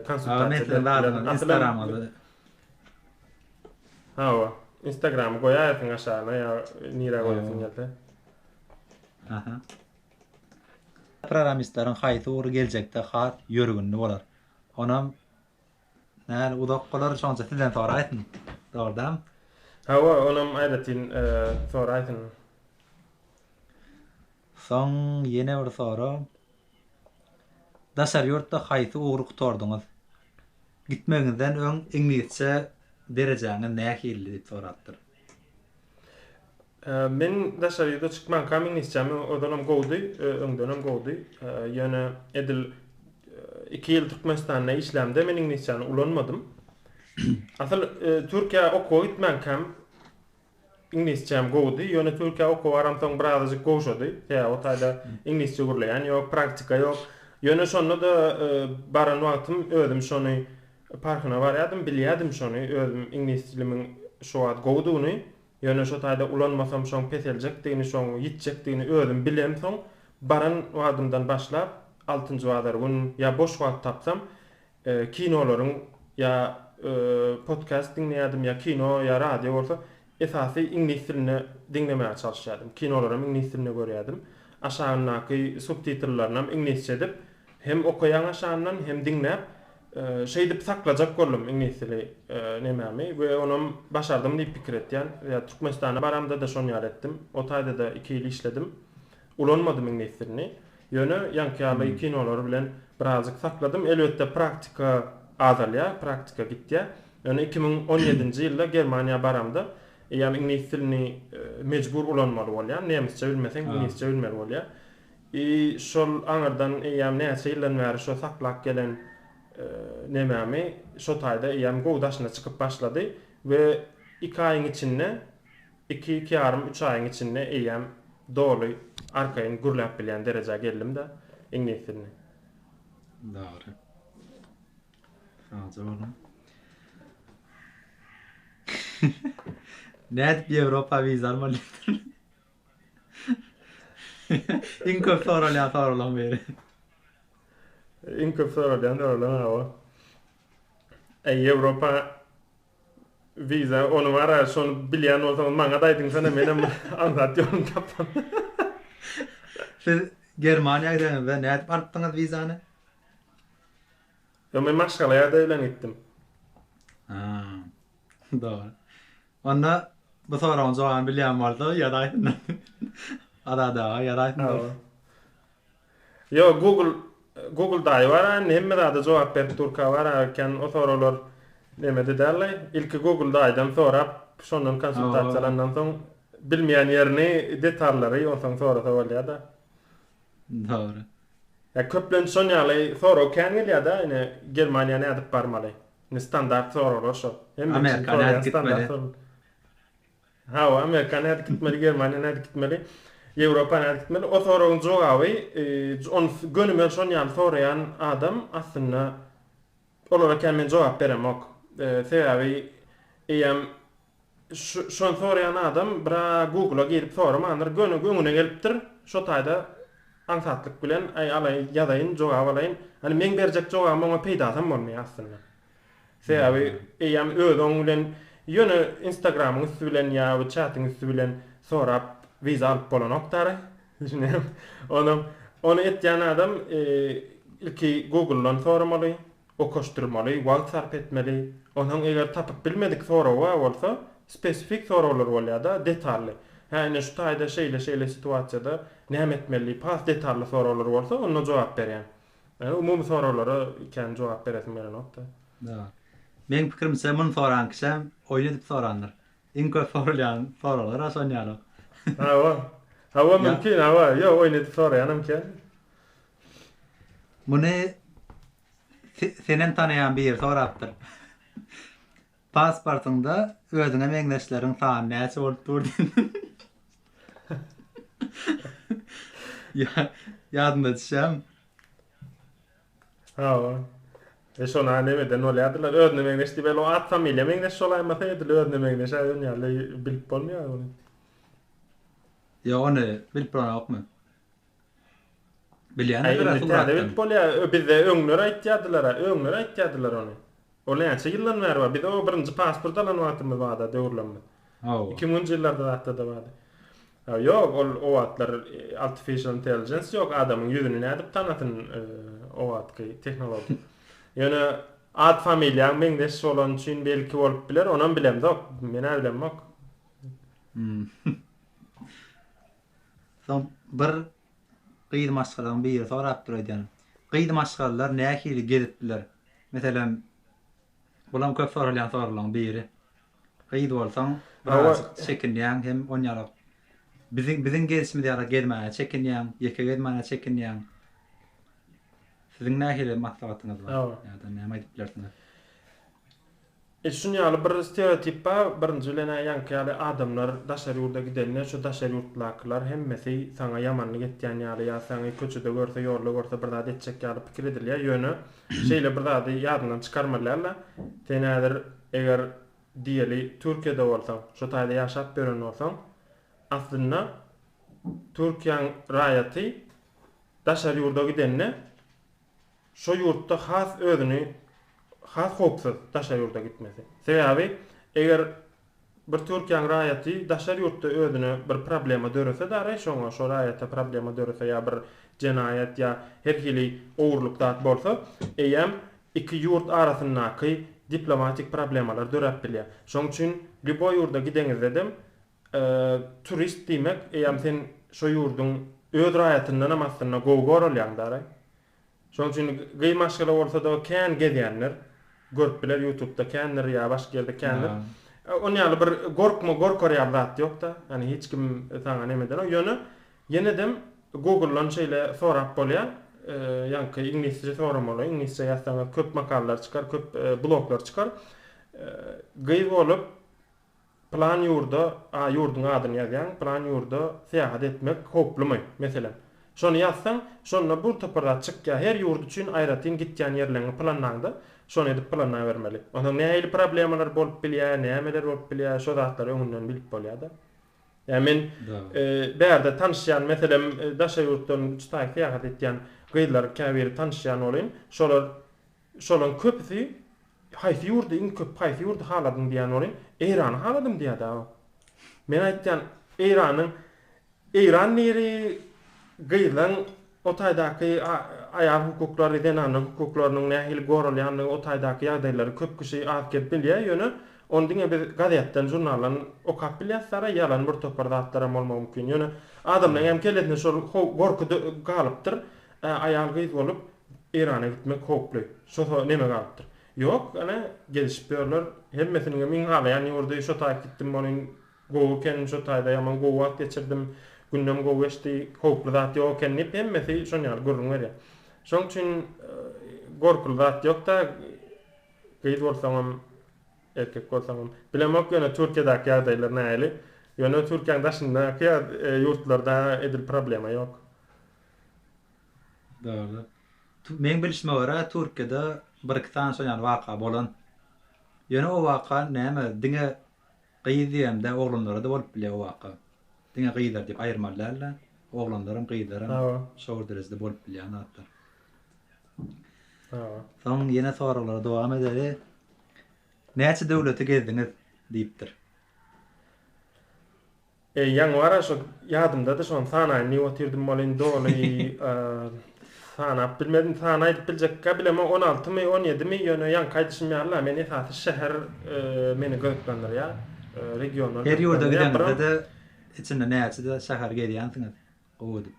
konsultasiýa berip bilerin. Instagramyňyzy Hawa. Instagramy goýaýarsyň aşagyna ýa nirä goýasyň gelse. Aha. Programistleriň haýsy ugry geljekde has ýörgünli bolar? Onam nähili uzak bolar, şonça sizden soraýsyn. Dogry dämi? Hawa, onam aýratyn soraýsyn. Soň ýene bir sorag. Daşary ýurtda haýsy ugry gutardyňyz? Gitmegiňizden öň iňlisçe derejäňiz nähilidi diýip sorapdyr. Men daşary ýurda çykmankam iňlisçäm ozalam gowudy, öňdenem gowudy. Ýöne edil iki ýyl Türkmenistanda işlämde men iňlisçäni ulanmadym. Asyl Türkiýä okuwa gitmänkäm Iňlisçäm gowudy, ýöne Türkiýä okuwa baramsoň birazajyk gowşady. Sebäbi o taýda iňlisçe gürleýän ýok, praktika ýok. Ýöne şonda-da baran wagtym özüm şony parhyna barýardym, bilýärdim şony, özüm iňlis dilimiň şu wagt gowudygyny, ýöne şo taýda ulanmasam şoň peseljekdigini, şoň ýitjekdigini özüm bilemsoň, baran wagtymdan başlap, altynjy bazar gün ýa boş wagt tapsam, Kinolaryň ýa podkast diňleýärdim ýa kino ýa radio bolsa esasy iňlis dilinde diňlemäge çalyşýardym. Kinolaram iňlis dilinde görýärdim. Aşagyndaky subtitrlerini iňlisçe edip hem okaýaň aşagyndan hem diňläp şeýdip saklajak boldum iňlis dili nemämi we onam başardym diýip pikir etýän. Ýa Türkmenistana baramda-da şon ýaly etdim. O taýda-da iki ýyl işledim. Ulanmadym iňlis dilini. Ýöne ýaňky ýaly kinolar bilen birazjyk sakladym. Elbetde praktika azalýar, praktika gitýär. Ýöne 2017-nji ýylda Germaniýa baramda eýýäm iňlis dilini mejbur ulanmaly bolýan. Nemisçe bilmeseň iňlisçe bilmeli bolýar. I şol aňyrdan eýýäm näçe ýyldan bäri şo saklap gelen nemämi şo taýda eýýäm gowy daşyna çykyp başlady we iki aýyň içinde Iki, iki ýarym, üç aýyň içinde eýýäm doly arkaýyn gürläp bilýän derejä geldim-de, iňlis dilini. Dogry. Sagja boluň. Nädip Ýewropa wiza almaly diýipdir. Iň köp soralýan soraglaryň biri. Iň köp soralýan soraglaryň hawa. Ýewropa Wiza ony bara şony bilýän bolsaňyz maňada aýdyňsana menem aňsat ýoluny tapsam. Siz Germaniýa gideňizde nädip alypdyňyz wizany? Ýok men maşgala ýagdaýy bilen gitdim. Ha. Dogry. Onda bu soragyň jogabyny bilýän bolsa ýazaýsynlar. Azat aga ýazaýsynlar. Ýok Google Google daýy bar-a indi hemme zada jogap berip durka bar-a kän o soraglar nemede däl-laý. Ilki Google daýydan sorap şondan konsultasiýa alandan soň bilmeýän ýerini detallary onsoň sorasa bolýa-da. Dogry. Ýa köplenç şon ýaly sorag kän gelýä-da ine Germaniýa nädip barmaly? Indi standart soraglar şo. Hemme kişiniň Amerika soraýan nädip standart gitmeli? sorag. Hawa, Amerika nädip gitmeli, Germaniýa nädip gitmeli, Ýewropa nädip gitmeli? O soragyň jogaby, ony gönümel şon ýaly soraýan adam aslynda olara kän men jogap beremok. Sebäbi eýýäm şu şony soraýan adam bira Google-a girip soramandyr, göni öňüne gelipdir, şo taýda aňsatlyk bilen aý alaýyn, ýazaýyn, jogap alaýyn. Hany meň berjek jogabym oňa peýdasam bolmaýar aslynda. Sebäbi eýýäm özi oň bilen ýöne Instagramyň üsti bilen ýa bu çatyň üsti bilen sorap wiza alyp bolanok dara. Düşünýäňmi? Onuň ony etýän adam ilki Google-dan soramaly, okaşdyrmaly, wagt sarp etmeli. Onsoň eger tapyp bilmedik soragy bar bolsa, spesifik soraglar bolýar-da, detally. Hä, ine şu taýda şeýle-şeýle situasiýada näme etmeli diýip has detally soraglar bolsa, onda jogap berýän. Ýöne umumy soraglara kän jogap beresim gelenok-da. Da. Meň pikirimçe muny soran kişem oýun edip sorandyr. Iň köp sorulýan soraglar-a şon ýaly. Hawa. Hawa mümkin, hawa. Ýok, oýun edip soraýanam kän. Muny senem tanaýan biri sorapdyr. Pasportyňda özüňe meňzeşleriň sany näçe bolup dur diýip. Ýadyňda düşýärmi? Hawa. E şona nemeden bolýardylar. Özüne meňzeş diýip, el o at familiýa meňzeş bolaýmasa edil özüne meňzeş aýdan ýaly bilip bolmaýar ony. Ýok ony bilip bolanokmy? Bilýän Aý indi täze bilip bolýar. Bizde öňler aýtýardylar-a, öňler aýtýardylar ony. Ol näçe ýyldan bäri bar. Biz o birinji pasport alan wagtymyz barda döwürlenmiz. Hawa. 2000-nji ýyllarda zatda-da bardy. Ýok, ol o wagtlar artificial intelligence ýok, adamyň ýüzüni nädip tanasyn o wagtky tehnologiýa. Ýöne at familiýaň meňzeş bolany üçin belki bolup biler, onam bilemzok. Men-ä bilemok. Soň bir gyz maşgalaň biri sorapdyr öýdýän. Gyz maşgalalar nähili gezip biler? Meselem, bulam köp soralýan soraglaryň biri. Gyz bolsaň birazajyk çekinýäň hem onýalak biziň biziň gezişimiz ýaly gezmäne çekinýäň, ýeke gezmäne çekinýäň. Siziň nähili maslahatyňyz bar ýa-da näme aýdyp bilersiňiz? E şun ýaly bir stereotip bar, birinji bilen-ä ýaňky ýaly adamlar daşary ýurda gidende şo daşary ýurtlakylar hemmesi saňa ýamanlyk etýän ýaly ýa saňy köçede görse ýolda görse bir zat etjek ýaly pikir edilýär ýöne şeýle bir zady ýadyňdan çykarmaly däl-de sen häzir eger diýeli Türkiýede bolsaň şo taýda ýaşap ýören bolsaň aslynda Türkiýäň raýaty daşary ýurda gidende Şo ýurtda has özüni has howpsuz daşary ýurda gitmesi. Sebäbi eger bir Türkiýäň raýaty daşary ýurtda özüne bir problema dörese dary şoňa şo raýata problema dörese ýa bir jenaýat ýa her hili ogurlyk zat bolsa eýýäm iki ýurt arasyndaky diplomatik problemalar döräp bilýär. Şoň üçin lýuboý ýurda gideňizdedem turist diýmek eýýäm sen şo ýurduň öz raýatyndanam aslynda gowy goralýaň dary. Şonuň üçin gyz maşgala bolsada kän gezýänler görüp biler ýutubda kändir ýa başga ýerde kändir. On ýaly bir gorkma gorkar ýaly zat ýokda. Ýani hiç kim saňa neme edenok. Ýöne ýenedem googledan şeýle sorap bolýar. Ýaňky iňlisçe soramaly. Iňlisçe ýazsaňyz köp makalalar çykar, köp bloglar çykar. Gyz bolup Pylan ýurda, a ýurduň adyny ýazýaň, pylan ýurda syýahat etmek howplumy, meselem. Şony ýazsaň, şonda bir topar zat çykýar. Her ýurt üçin aýratyn gitýän ýerleňi planlaňda, şony edip planlabermeli. Onsoň nähili problemalar bolup bilýär, nämeler bolup bilýär, şo zatlary öňünden bilip bolýar-da. Ýa men bärde tanyşýan, meselem, daşary ýurtdan üç aý syýahat etýän gyzlar käbiri tanyşýan bolýyn, şolar Şolaň köpüsi haýsy ýurdy iň köp haýsy ýurdy haladyň diýýän welin, Eýrany haladym diýýär dagy. Men aýtýan Eýranyň Eýran niri gyzlaň o taýdaky aýal hukuklary, zenanlaryň hukuklarynyň nähili goralýandygy o taýdaky ýagdaýlary köp kişi az-kem bilýär, ýöne ony diňe biz gazetden, žurnaldan okap bilýäs dara, ýalan bir topar zatlaram bolmagy mümkin. Ýöne adamlaň hem kellesinde şol gorky galypdyr, aýal-gyz bolup Eýrana gitmek howply. Şo neme galypdyr. Ýok, ene, gezişip ýörler. Hemmesiniňem iň halaýan ýurdy şo taýyk gitdim welin gowy eken, şo taýda ýaman gowy wagt geçirdim, günüm gowy geçdi, howply zat ýok eken diýip hemmesi şon ýaly gürrüň berýär. Şoň üçin gorkuly zat ýok-da, gyz bolsaňam, erkek bolsaňam. Bilemok ýöne Türkiýedäki ýagdaýlar nähili. Ýöne Türkiýäň daşyndaky ýurtlarda edil problema ýok. Dogry. Meň bilşime görä Türkiýede bir iki sany şon ýaly waka bolan. Ýöne o waka näme diňe gyz diýemde oglanlara-da bolup bilýär o waka. Diňe gyzlar diýip aýyrmaly däl-de. Oglanlaram gyzlaram şo bir derejede bolup bilýän zatlar. Soň ýene soraglara dowam edeli. Näçe döwleti gezdiňiz? diýipdir. Eý ýaňy bara şo ýadymdady şony sanaýyn diýip otyrdym welin doly sanap bilmedim sany aýdyp biljekkä bilemok on altymy on ýedimi ýöne ýaňky aýdyşym ýaly-la men esasy şäher meni gyzyklandyrýar regionlar Her ýurda gideňizde-de içinde näçe-de şäher gezýänsiňiz gowy edip.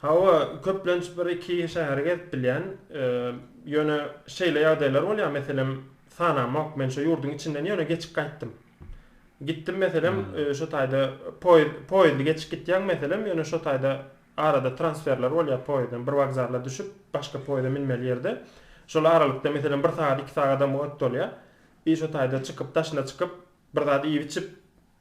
Hawa, köplenç bir-iki şäheri gezip bilýän. Ýöne şeýle ýagdaýlar bolýar, meselem, sanamok, men şo ýurduň içinden ýöne geçip gaýtdym. Gitdim, meselem, şo taýda poýez, poýezli geçip gitýäň, meselem, ýöne şo taýda arada transferler bolýar poýezden, bir wokzalda düşüp, başga poýeze münmeli ýerde. Şol aralykda, meselem, bir sagat, iki sagadam wagt bolýar. I şo taýda çykyp, daşyna çykyp, bir zat iýip-içip,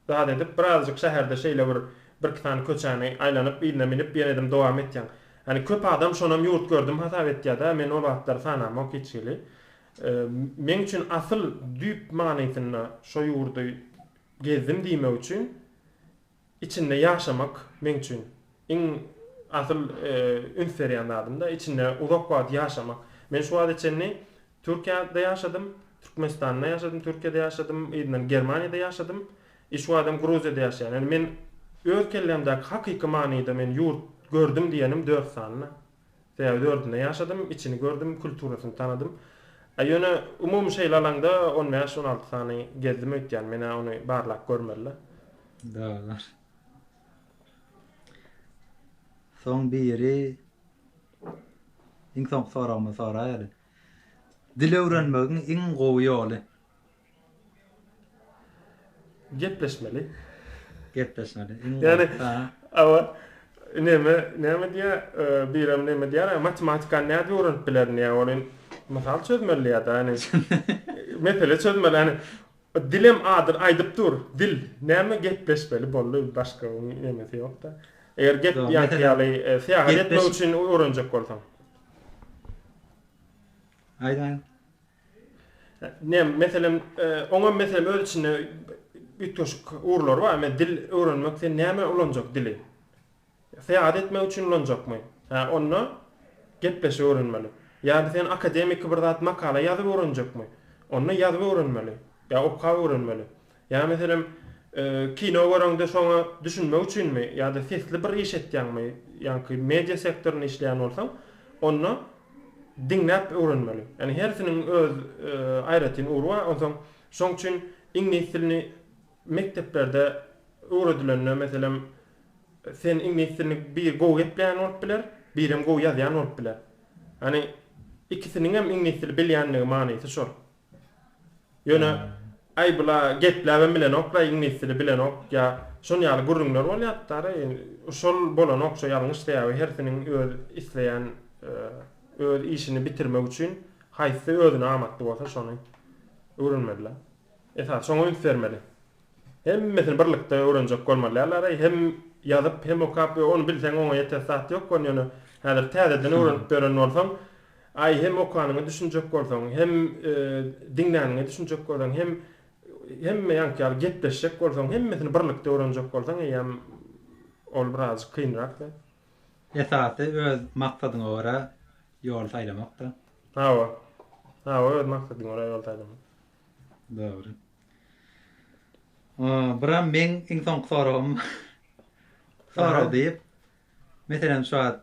Zat edip, birazajyk şäherde şeýle bir birki sany köçäni aýlanyp, yzyna münüp, ýenedem dowam etýäň. Ýani köp adam şonam ýurt gördüm hasap etýär-dä, men ol zatlary sanamok hiç hili. Meň üçin asyl düýp manysynda şo ýurdy gezdim diýmek üçin içinde ýaşamak meň üçin iň asyl üns berýän zadym-da, içinde uzak wagt ýaşamak. Men şu wagta çenli Türkiýede ýaşadym, Türkmenistanda ýaşadym, Türkiýede ýaşadym, yzyndan Germaniýada ýaşadym. I şu wagtam Gruziýada ýaşaýan. Ýani men öz kellämdäki hakyky manyda men ýurt gördüm diýenim dört sany. Sebäbi dördünde ýaşadym, içini gördüm, kulturasyny tanadym. A ýöne umumy şeýle alaňda on bäş, 16 sany gezdim öýtýän. Men-ä ony barlap görmeli-le. Dogry. Soň biri iň soňky soragymyzy soraýaly. Dil öwrenmegiň iň gowy ýoly? Gepleşmeli. Gepleşmeli. Iň gowy. Ýani, hawa, neme, näme diýýär, birem neme diýýär, matematikany nädip öwrenip bilerin diýýär, ol mysal çözmeli diýýär-de, ýani mesele çözmeli, ýani dilem adyny aýdyp dur, dil, näme gepleşmeli boldy, başga nemesi ýok-da. Eger gep ýaňky ýaly syýahat etmek üçin öwrenjek bolsaň. Aýt aýt. Ne, meselem, oňam meselem öz içinde üýtgeşik ugurlary bar. Men dil öwrenmek sen näme ulanjak dili? Syýahat etmek üçin ulanjakmy? Hä, onda gepleşip öwrenmeli. Ýa-da sen akademiki bir zat makala ýazyp öwrenjekmi? Onda ýazyp öwrenmeli. Ýa okap öwrenmeli. Ýa meselem, kino göreňde şoňa düşünmek üçinmi ýa-da sesli bir iş etýäňmi, ýaňky media sektorynda işleýän bolsaň, onda diňläp öwrenmeli. Ýagny hersiniň öz aýratyn ugry bar. Onsoň şoň üçin iňlis dilini mekdeplerde öwredilende, meselem, sen iňlis dilini biri gowy gepleýän bolup biler, birem gowy ýazýan bolup biler. Ýagny ikisiniňem iňlis dili bilýänligi manysy şol. Ýöne aý bula gepläbem bilenokla iňlis dili bilenok ýa şon ýaly gürrüňler bolýatdara şol bolanok şo ýalňyş sebäbi hersiniň öz isleýän öz işini bitirmek üçin haýsy özüne amatly bolsa şony öwrenmelila esasy şoňa üns bermeli hemmesini birlikde öwrenjek bolmaly dälaraý hem ýazyp hem okap ony bilseň oňa ýetesi zat ýok ony ýöne häzir täzeden öwrenip ýören bolsaň Aý, hem okanyňa düşünjek bolsaň, hem diňläniňe düşünjek bolsaň, hem hemme ýaňky ýaly gepleşjek bolsaň, hemmesini birlikde öwrenjek bolsaň, eýýäm ol birazjyk kynrak-da. Esasy öz maksadyňa görä ýol saýlamak-da. Hawa. Hawa, öz maksadyňa görä ýol saýlamak. Dogry. Biram meň iň soňky soragym. Sorag diýip, Meselem şu wagt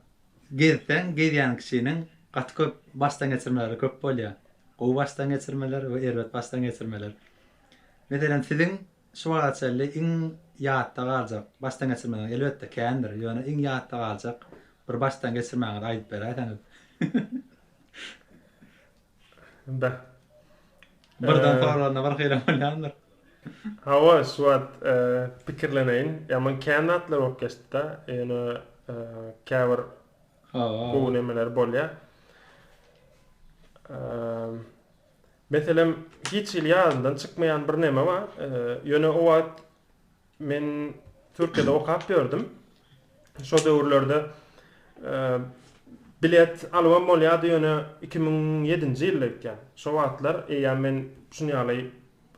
gezseň gezýän kişiniň gaty köp başdan geçirmeleri köp bolýar. Gowy başdan geçirmeler we erbet başdan geçirmeler. Meselem siziň şu wagta çenli iň ýatda galjak başdan geçirmeňiz elbetde kändir, ýöne iň ýatda galjak bir başdan geçirmäňizi aýdyp beräýseňiz. Beh. Birden soralanda bir hili bolýandyr. Hawa, şu wagt pikirleneýin. Ýaman kän zatlar bolup geçdi-de. Ýöne käbir gowy nemeler bolýar. Meselem, hiç hili ýadymdan çykmaýan bir neme bar. Ýöne o wagt Men Türkiýede okap ýördüm. Şo döwürlerde. Bilet alybam bolýardy ýöne 2007-nji ýylda gitýän. Şo wagtlar eýýäm men şun ýaly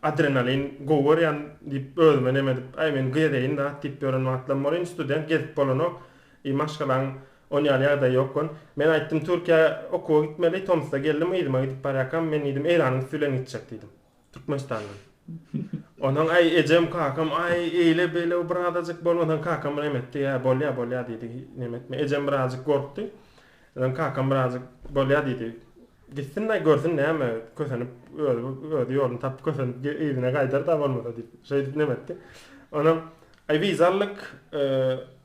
adrenalin gowy görýän diýip özüme neme edip, aý men gezeýin zat diýip ýören wagtlarym bolýan, student gezip bolanok. I maşgalaň on ýaly ýagdaýy ýok gon. Men aýtdym Türkiýä okuwa gitmeli, tomsda geldim yzyma gidip barýarkam men diýdim Eýranyň üsti bilen gitjek diýdim. Türkmenistandan. Onsoň aý ejem kakam aý eýle beýle birazajyk bolmasaň kakam neme etdi ýa bolýa bolýa diýdi neme etme ejem birazajyk gorkdy. Onsoň kakam birazajyk bolýa diýdi. Gitsin aý görsün näme kösenip özi özi ýoluny tapyp kösenip yzyna gaýdar da bolmasa diýip şeýdip neme etdi. Onsoň aý wiza aldyk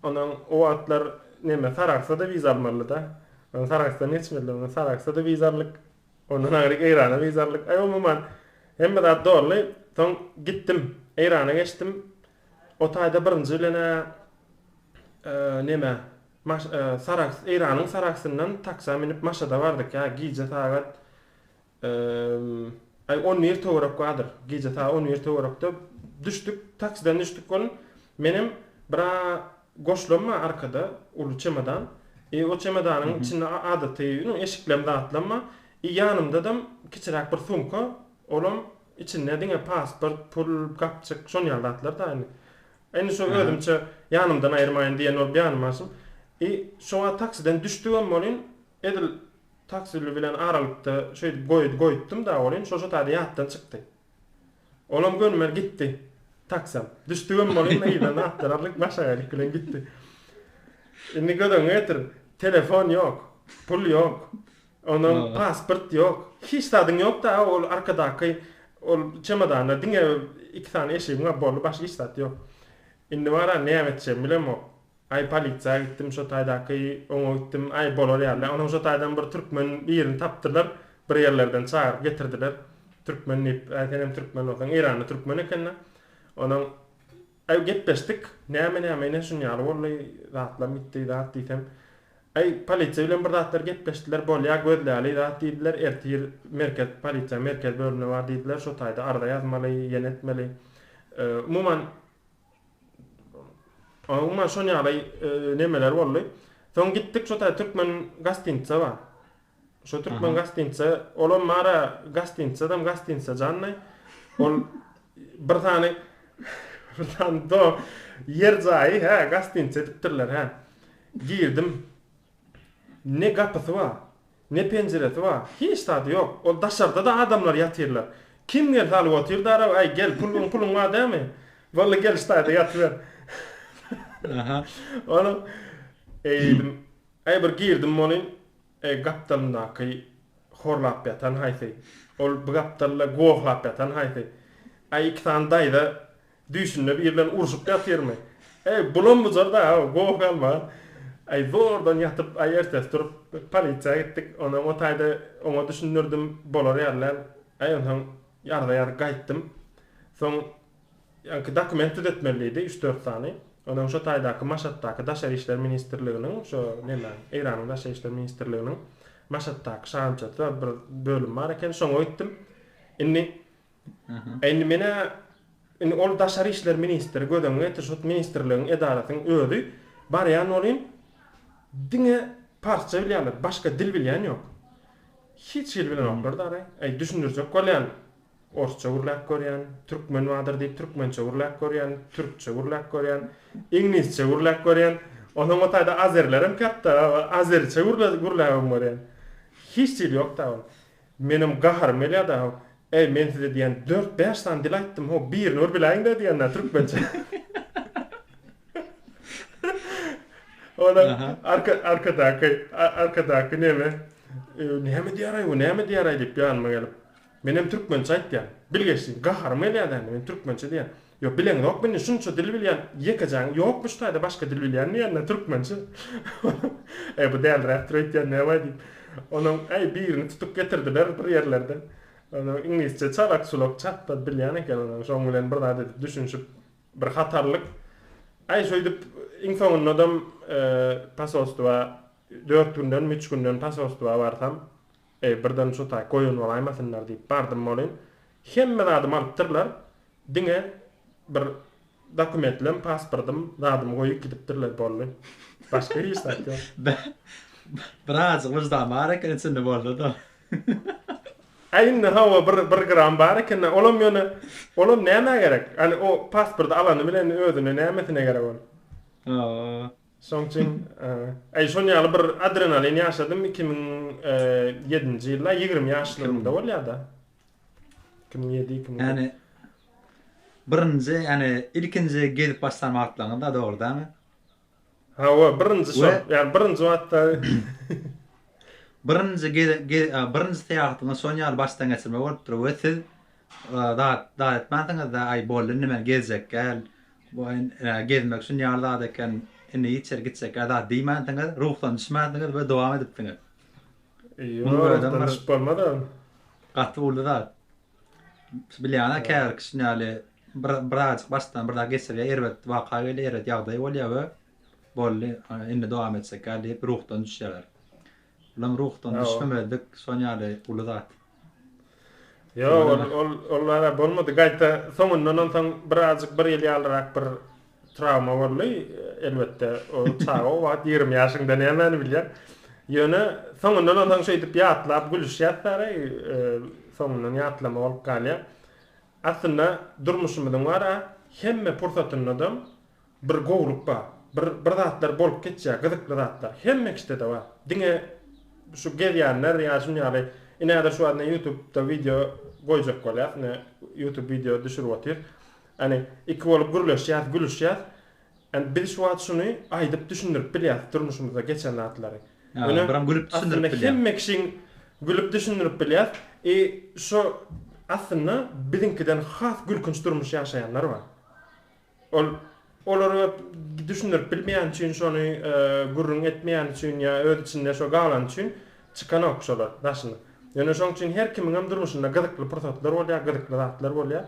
onsoň o wagtlar neme Sarahsda-da wiza almalyda. Onsoň Sarahsdan geçmeli onsoň Sarahsda-da wiza aldyk. Ondan aňryk Eýrana wiza aldyk. Aý umuman hemme zat doldy. Soň gitdim. Eýrana geçdim. O taýda birinji bilen-ä neme Maş Sarahs Eýranyň Sarahsyndan taksa münüp Maşada bardyk. Ýa gije sagat aý 11 töwerek bardyr. Gije sagat 11 töwerekde düşdük. Taksiden düşdük welin menem bira Goşulam bar arkada uly çemodan. I o çemodanyň içinde adaty nu eşiklem zatlam bar. I ýanymdadam kiçiräk bir sumka, olam içinde diňe pasport, pul, gapjyk şon ýaly zatlar da indi. Indi şo özümçe ýanymdan aýyrmaýyn diýen bolup ýanyma açdym. I şo wagt taksiden düşdügem welin edil taksili bilen aralykda şeýdip goýdy goýupdym da welin şo şo taýda ýatdan çykdy. Olam gönümel gitdi. Taksam. Düşdügem bolýan yzdan atlanarlyk başagaýlyk bilen gitdi. Indi göz öňüňe getir. Telefon ýok. Pul ýok. Ondan pasport ýok. Hiç zadyň ýok da ol arkadaky ol çemodanda diňe iki sany eşigiň bar boldy başga hiç zat ýok. Indi bara näme etjegimi bilemok. Aý polisiýa gitdim şo taýdaky oňa gitdim aý bolar ýaly onuň şo taýdan bir türkmen birini tapdylar bir ýerlerden çagyryp getirdiler türkmen diýip aý senem türkmen bolsaň eýranly türkmen ekende onuň aý gepleşdik näme näme ine şun ýaly boldy zatlam gitdi zat diýsem aý polisiýa bilen bir zatlar gepleşdiler bolýa gözläli zat diýdiler ertir merkez polisiýa merkez bölümine bar diýdiler şo taýda arza ýazmaly ýene etmeli umuman Umuman şon ýaly nemeler boldy. Soň gitdik şo taý türkmen gostinitsa bar. Şo türkmen gostinitsa, olam bara gostinitsadam gostinitsa janly. Ol bir sany bir sany do ýer jaýy hä gostinitsa edipdirler hä. Girdim. Ne gapysy bar. Ne penjiresi bar, hiç zady ýok. Ol daşarda-da adamlar ýatyrlar. Kim gelse alyp otyr daraw, äý gel, puluň puluň bar dämi? Boldy gel şu taýda ýatyber. Aha. Onuň eýdim, äý bir girdim welin, äý gapdalyndaky horlap ýatan haýsy, ol bu gapdalda gohlap ýatan haýsy. Äý iki sany daýza Düýşünde biri bilen urşup ýatyrmy? Eý, bulam bujar-da, goh galmagan. Aý, zordan ýatyp, aý, ertesi turup, polisiýa gitdik. Onsoň o taýda oňa düşündirdim, bolar ýaly däl. Aý, onsoň arza ýazyp gaýtdym. Soň ýaňky dokument düzetmeli diýdi, üç-dört sany. Onsoň şo taýdaky Maşatdaky Daşary işler ministrliginiň, şo nemäň, Eýranyň Daşary işler ministrliginiň Maşatdaky şahamçasy bar, bir bölüm bar eken, şoňa gitdim. Indi Indi menä indi ol daşary işler ministri göz öňüňe getir şo ministrligiň edarasynyň özi barýan bolyn diňe parsça bilýärler başga dil bilýän ýok. Hiç hili bilenoklar dary. Äý düşündirjek bolýan orsça gürläp görýän, türkmen bardyr diýip türkmençe gürläp görýän, türkçe gürläp görýän, iňlisçe gürläp görýän. Onsoň o taýda azerilerem kätde azeriçe gürläbem görýän. Hiç hili ýok da ol. Menem gaharym gelýär-dä how. Äý, men size diýýän, dört-bäş sany dil aýtdym, how, birini bir biläýiň-dä diýýän-dä türkmençe. Olam arka, arkadaky, arkadaky neme, näme diýýär-aý bu, näme diýýär-aý diýip ýanyma gelip. Menem türkmençe aýtýan. Bilgeşlin, gaharym gelýär-dä indi, men türkmençe diýýän. Ýok, bileňzok meni, şunça dil bilýän, ýekejäň ýokmy şu taýda başga dil bilýän diýende türkmençe. Äý, bu däliräpdir öýtýän näme diýip. Onuň, äý, birini tutup getirdiler bir ýerlerden. Onuň iňlisçe çalak-çulak çat-pat bilýän eken onuň, şoň bilen bir zat edip düşünişip, bir hatarlyk. Äý, şeýdip, iň soňundadam posolstwa dört gündenmi, üç günden posolstwa barsam, äý, birden şu taý goýun bolaýmasynlar diýip bardym welin, hemme zadymy alypdyrlar. Diňe bir dokumentlem, pasportym, zadymy goýup gidipdirler boldy. Başga hiç zat ýok. Birazjyk wyždan bar eken içinde bolsa-da. Äý indi hawa bir bir gram bar ekende olam ýöne olam nämä gerek? Hany o pasporty alany bilen özüne nämesine gerek ol? Hawa. Şoň üçin äý şon ýaly bir adrenalin ýaşadym 2007-nji ýylda 20 ýaşlygymda bolýada. 2007 2008. Ýani birinji ýani ilkinji gezip başlan wagtlaryňyzda dogry dämi? Hawa, birinji şol. Ýani birinji wagtda Birinji birinji syýahatyňyz şon ýaly başdan geçirme bolupdyr we siz zat zat etmänsiňiz-dä, aý boldy indi men gezjek däl, gezmek şun ýaly zat eken, indi hiç ýere gitjek däl zat diýmänsiňiz, ruhdan düşmänsiňiz we dowam edipsiňiz. Ýok, ruhdan düşüp bolmaz ol. Gaty uly zat. Bilýän-ä käbir kişi ýaly bir birazajyk başdan bir zat geçirýär, erbet waka gelýär, erbet ýagdaý bolýar we boldy, indi dowam etjek däl diýip ruhdan düşýärler. Bulam ruhdan düşmemezlik şon ýaly uly zat. Ýok, ol ol ol ara bolmady. Gaýta soňundan onsoň birazajyk bir ýyl ýalyrak bir Trawma boldy, elbetde, o çaga o wagt 20 ýaşyňda nämäni bilýäň. Ýöne soňundan onsoň şeýdip ýatlap gülüşýäs däri, soňundan ýatlama bolup galýar. Aslynda durmuşymyzyň bar-a hemme pursatynda-da bir gowulyk bar. Bir bir zatlar bolup geçýär, gyzykly zatlar. Hemme kişide-de bar. Diňe şu gezýänler ýa şuny ýaly ine häzir şu wagt ine ýutubda wideo goýjak bolýas, ine ýutub wideo düşürip otyr. Ýani iki bolup gürleşýäs, gülüşýäs. Ýani biz şu wagt şuny aýdyp düşündirip bilýäs durmuşymyzda geçen zatlary. Ýöne biram gülüp düşündirip bilýäs. Hemme kişiň gülüp düşündirip bilýäs. I şo aslynda biziňkiden has gülkünç durmuş ýaşaýanlar bar. Ol olara düşündirip bilmeýän üçin şony gürrüň etmeýän üçin ýa öz içinde şo galany üçin çykanok şolar daşyna. Ýöne şoň üçin her kimiňem durmuşynda gyzykly pursatlar bolýar, gyzykly zatlar bolýar.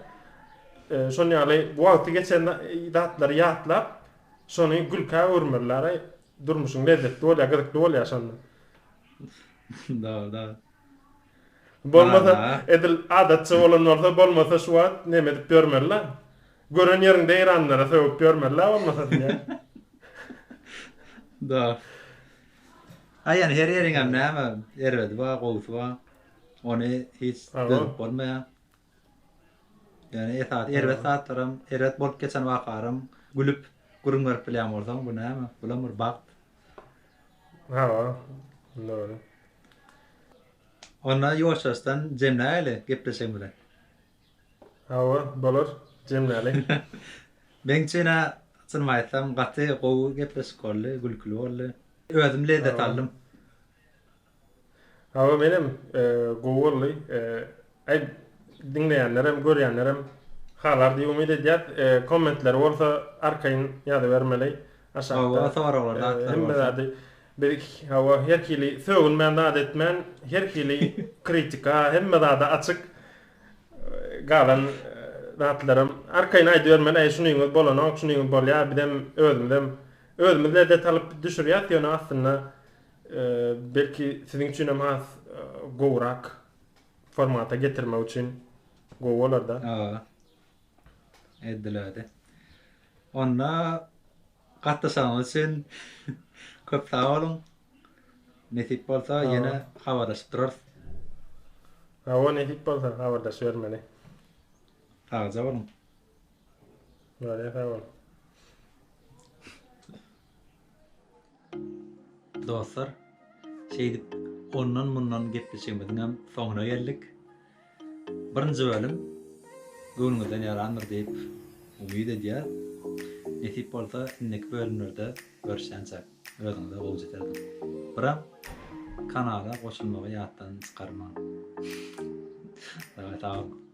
Şon ýaly wagty geçen zatlary ýatlap, şony gülkä öwürmeliler. Durmuşyň lezzetli bolýar, gyzykly bolýar şonda. Dogry, dogry. Bolmasa edil adatça bolan bolsa, bolmasa şu wagt neme edip ýörmeli-la. Gören ýeriňde eýranlylara sögüp ýörmeli-la bolmasa diýýän. Dogry. Aý ýani her ýeriňem näme erbedi bar, gowusy bar. Ony hiç dözüp bolmaýar. Ýöne esasy erbet zatlaram, erbet bolup geçen wakalaram gülüp gürrüň berip bilýän bolsaň, bu näme? Bulam bir bagt. Hawa, dogry. Onda ýuwaş-ýuwaşdan jemläýeli gepleşigimizi. Hawa, bolar, jemläli. Meň üçin-ä, çynymy aýtsam, gaty gowy gepleşik boldy, gülküli boldy. Özüm lezzet aldym. Hawa, menem gowy boldy. Aý, diňleýänlerem, görýänlerem halar diýip umyt edýäs. Kommentleri bolsa arkaýyn ýazybermeli aşakda. Hawa, soraglar zatlar bolsa. Hemme zady biz hawa, her hili sögünmän zat etmän, her hili kritika, hemme zada açyk. Galan zatlaram arkaýyn aýdybermeli, äý şunyňyz bolanok, şunyňyz bolýar, bizem özümizem özümiz lezzet alyp düşürýäs, ýöne aslynda belki siziň üçinem has gowurak formata getirmek üçin gowy bolarda. Hawa. Edil özi. Onda gatnaşanyňyz üçin köp sag boluň. Nesip bolsa ýene habarlaşyp durarys. Hawa nesip bolsa habarlaşybermeli. Sagja boluň. Bolýa sag bol. Dostlar, şeýdip ondan-mundan gepleşigimiziňem soňuna geldik. Birinji bölüm göwnüňizden ýarandyr diýip umyt edýäs. Nesip bolsa indiki bölümlerde görüşýänçäk özüňize gowja serediň. Biram kanala goşulmagy ýatdan çykarmaň. Sag boluň.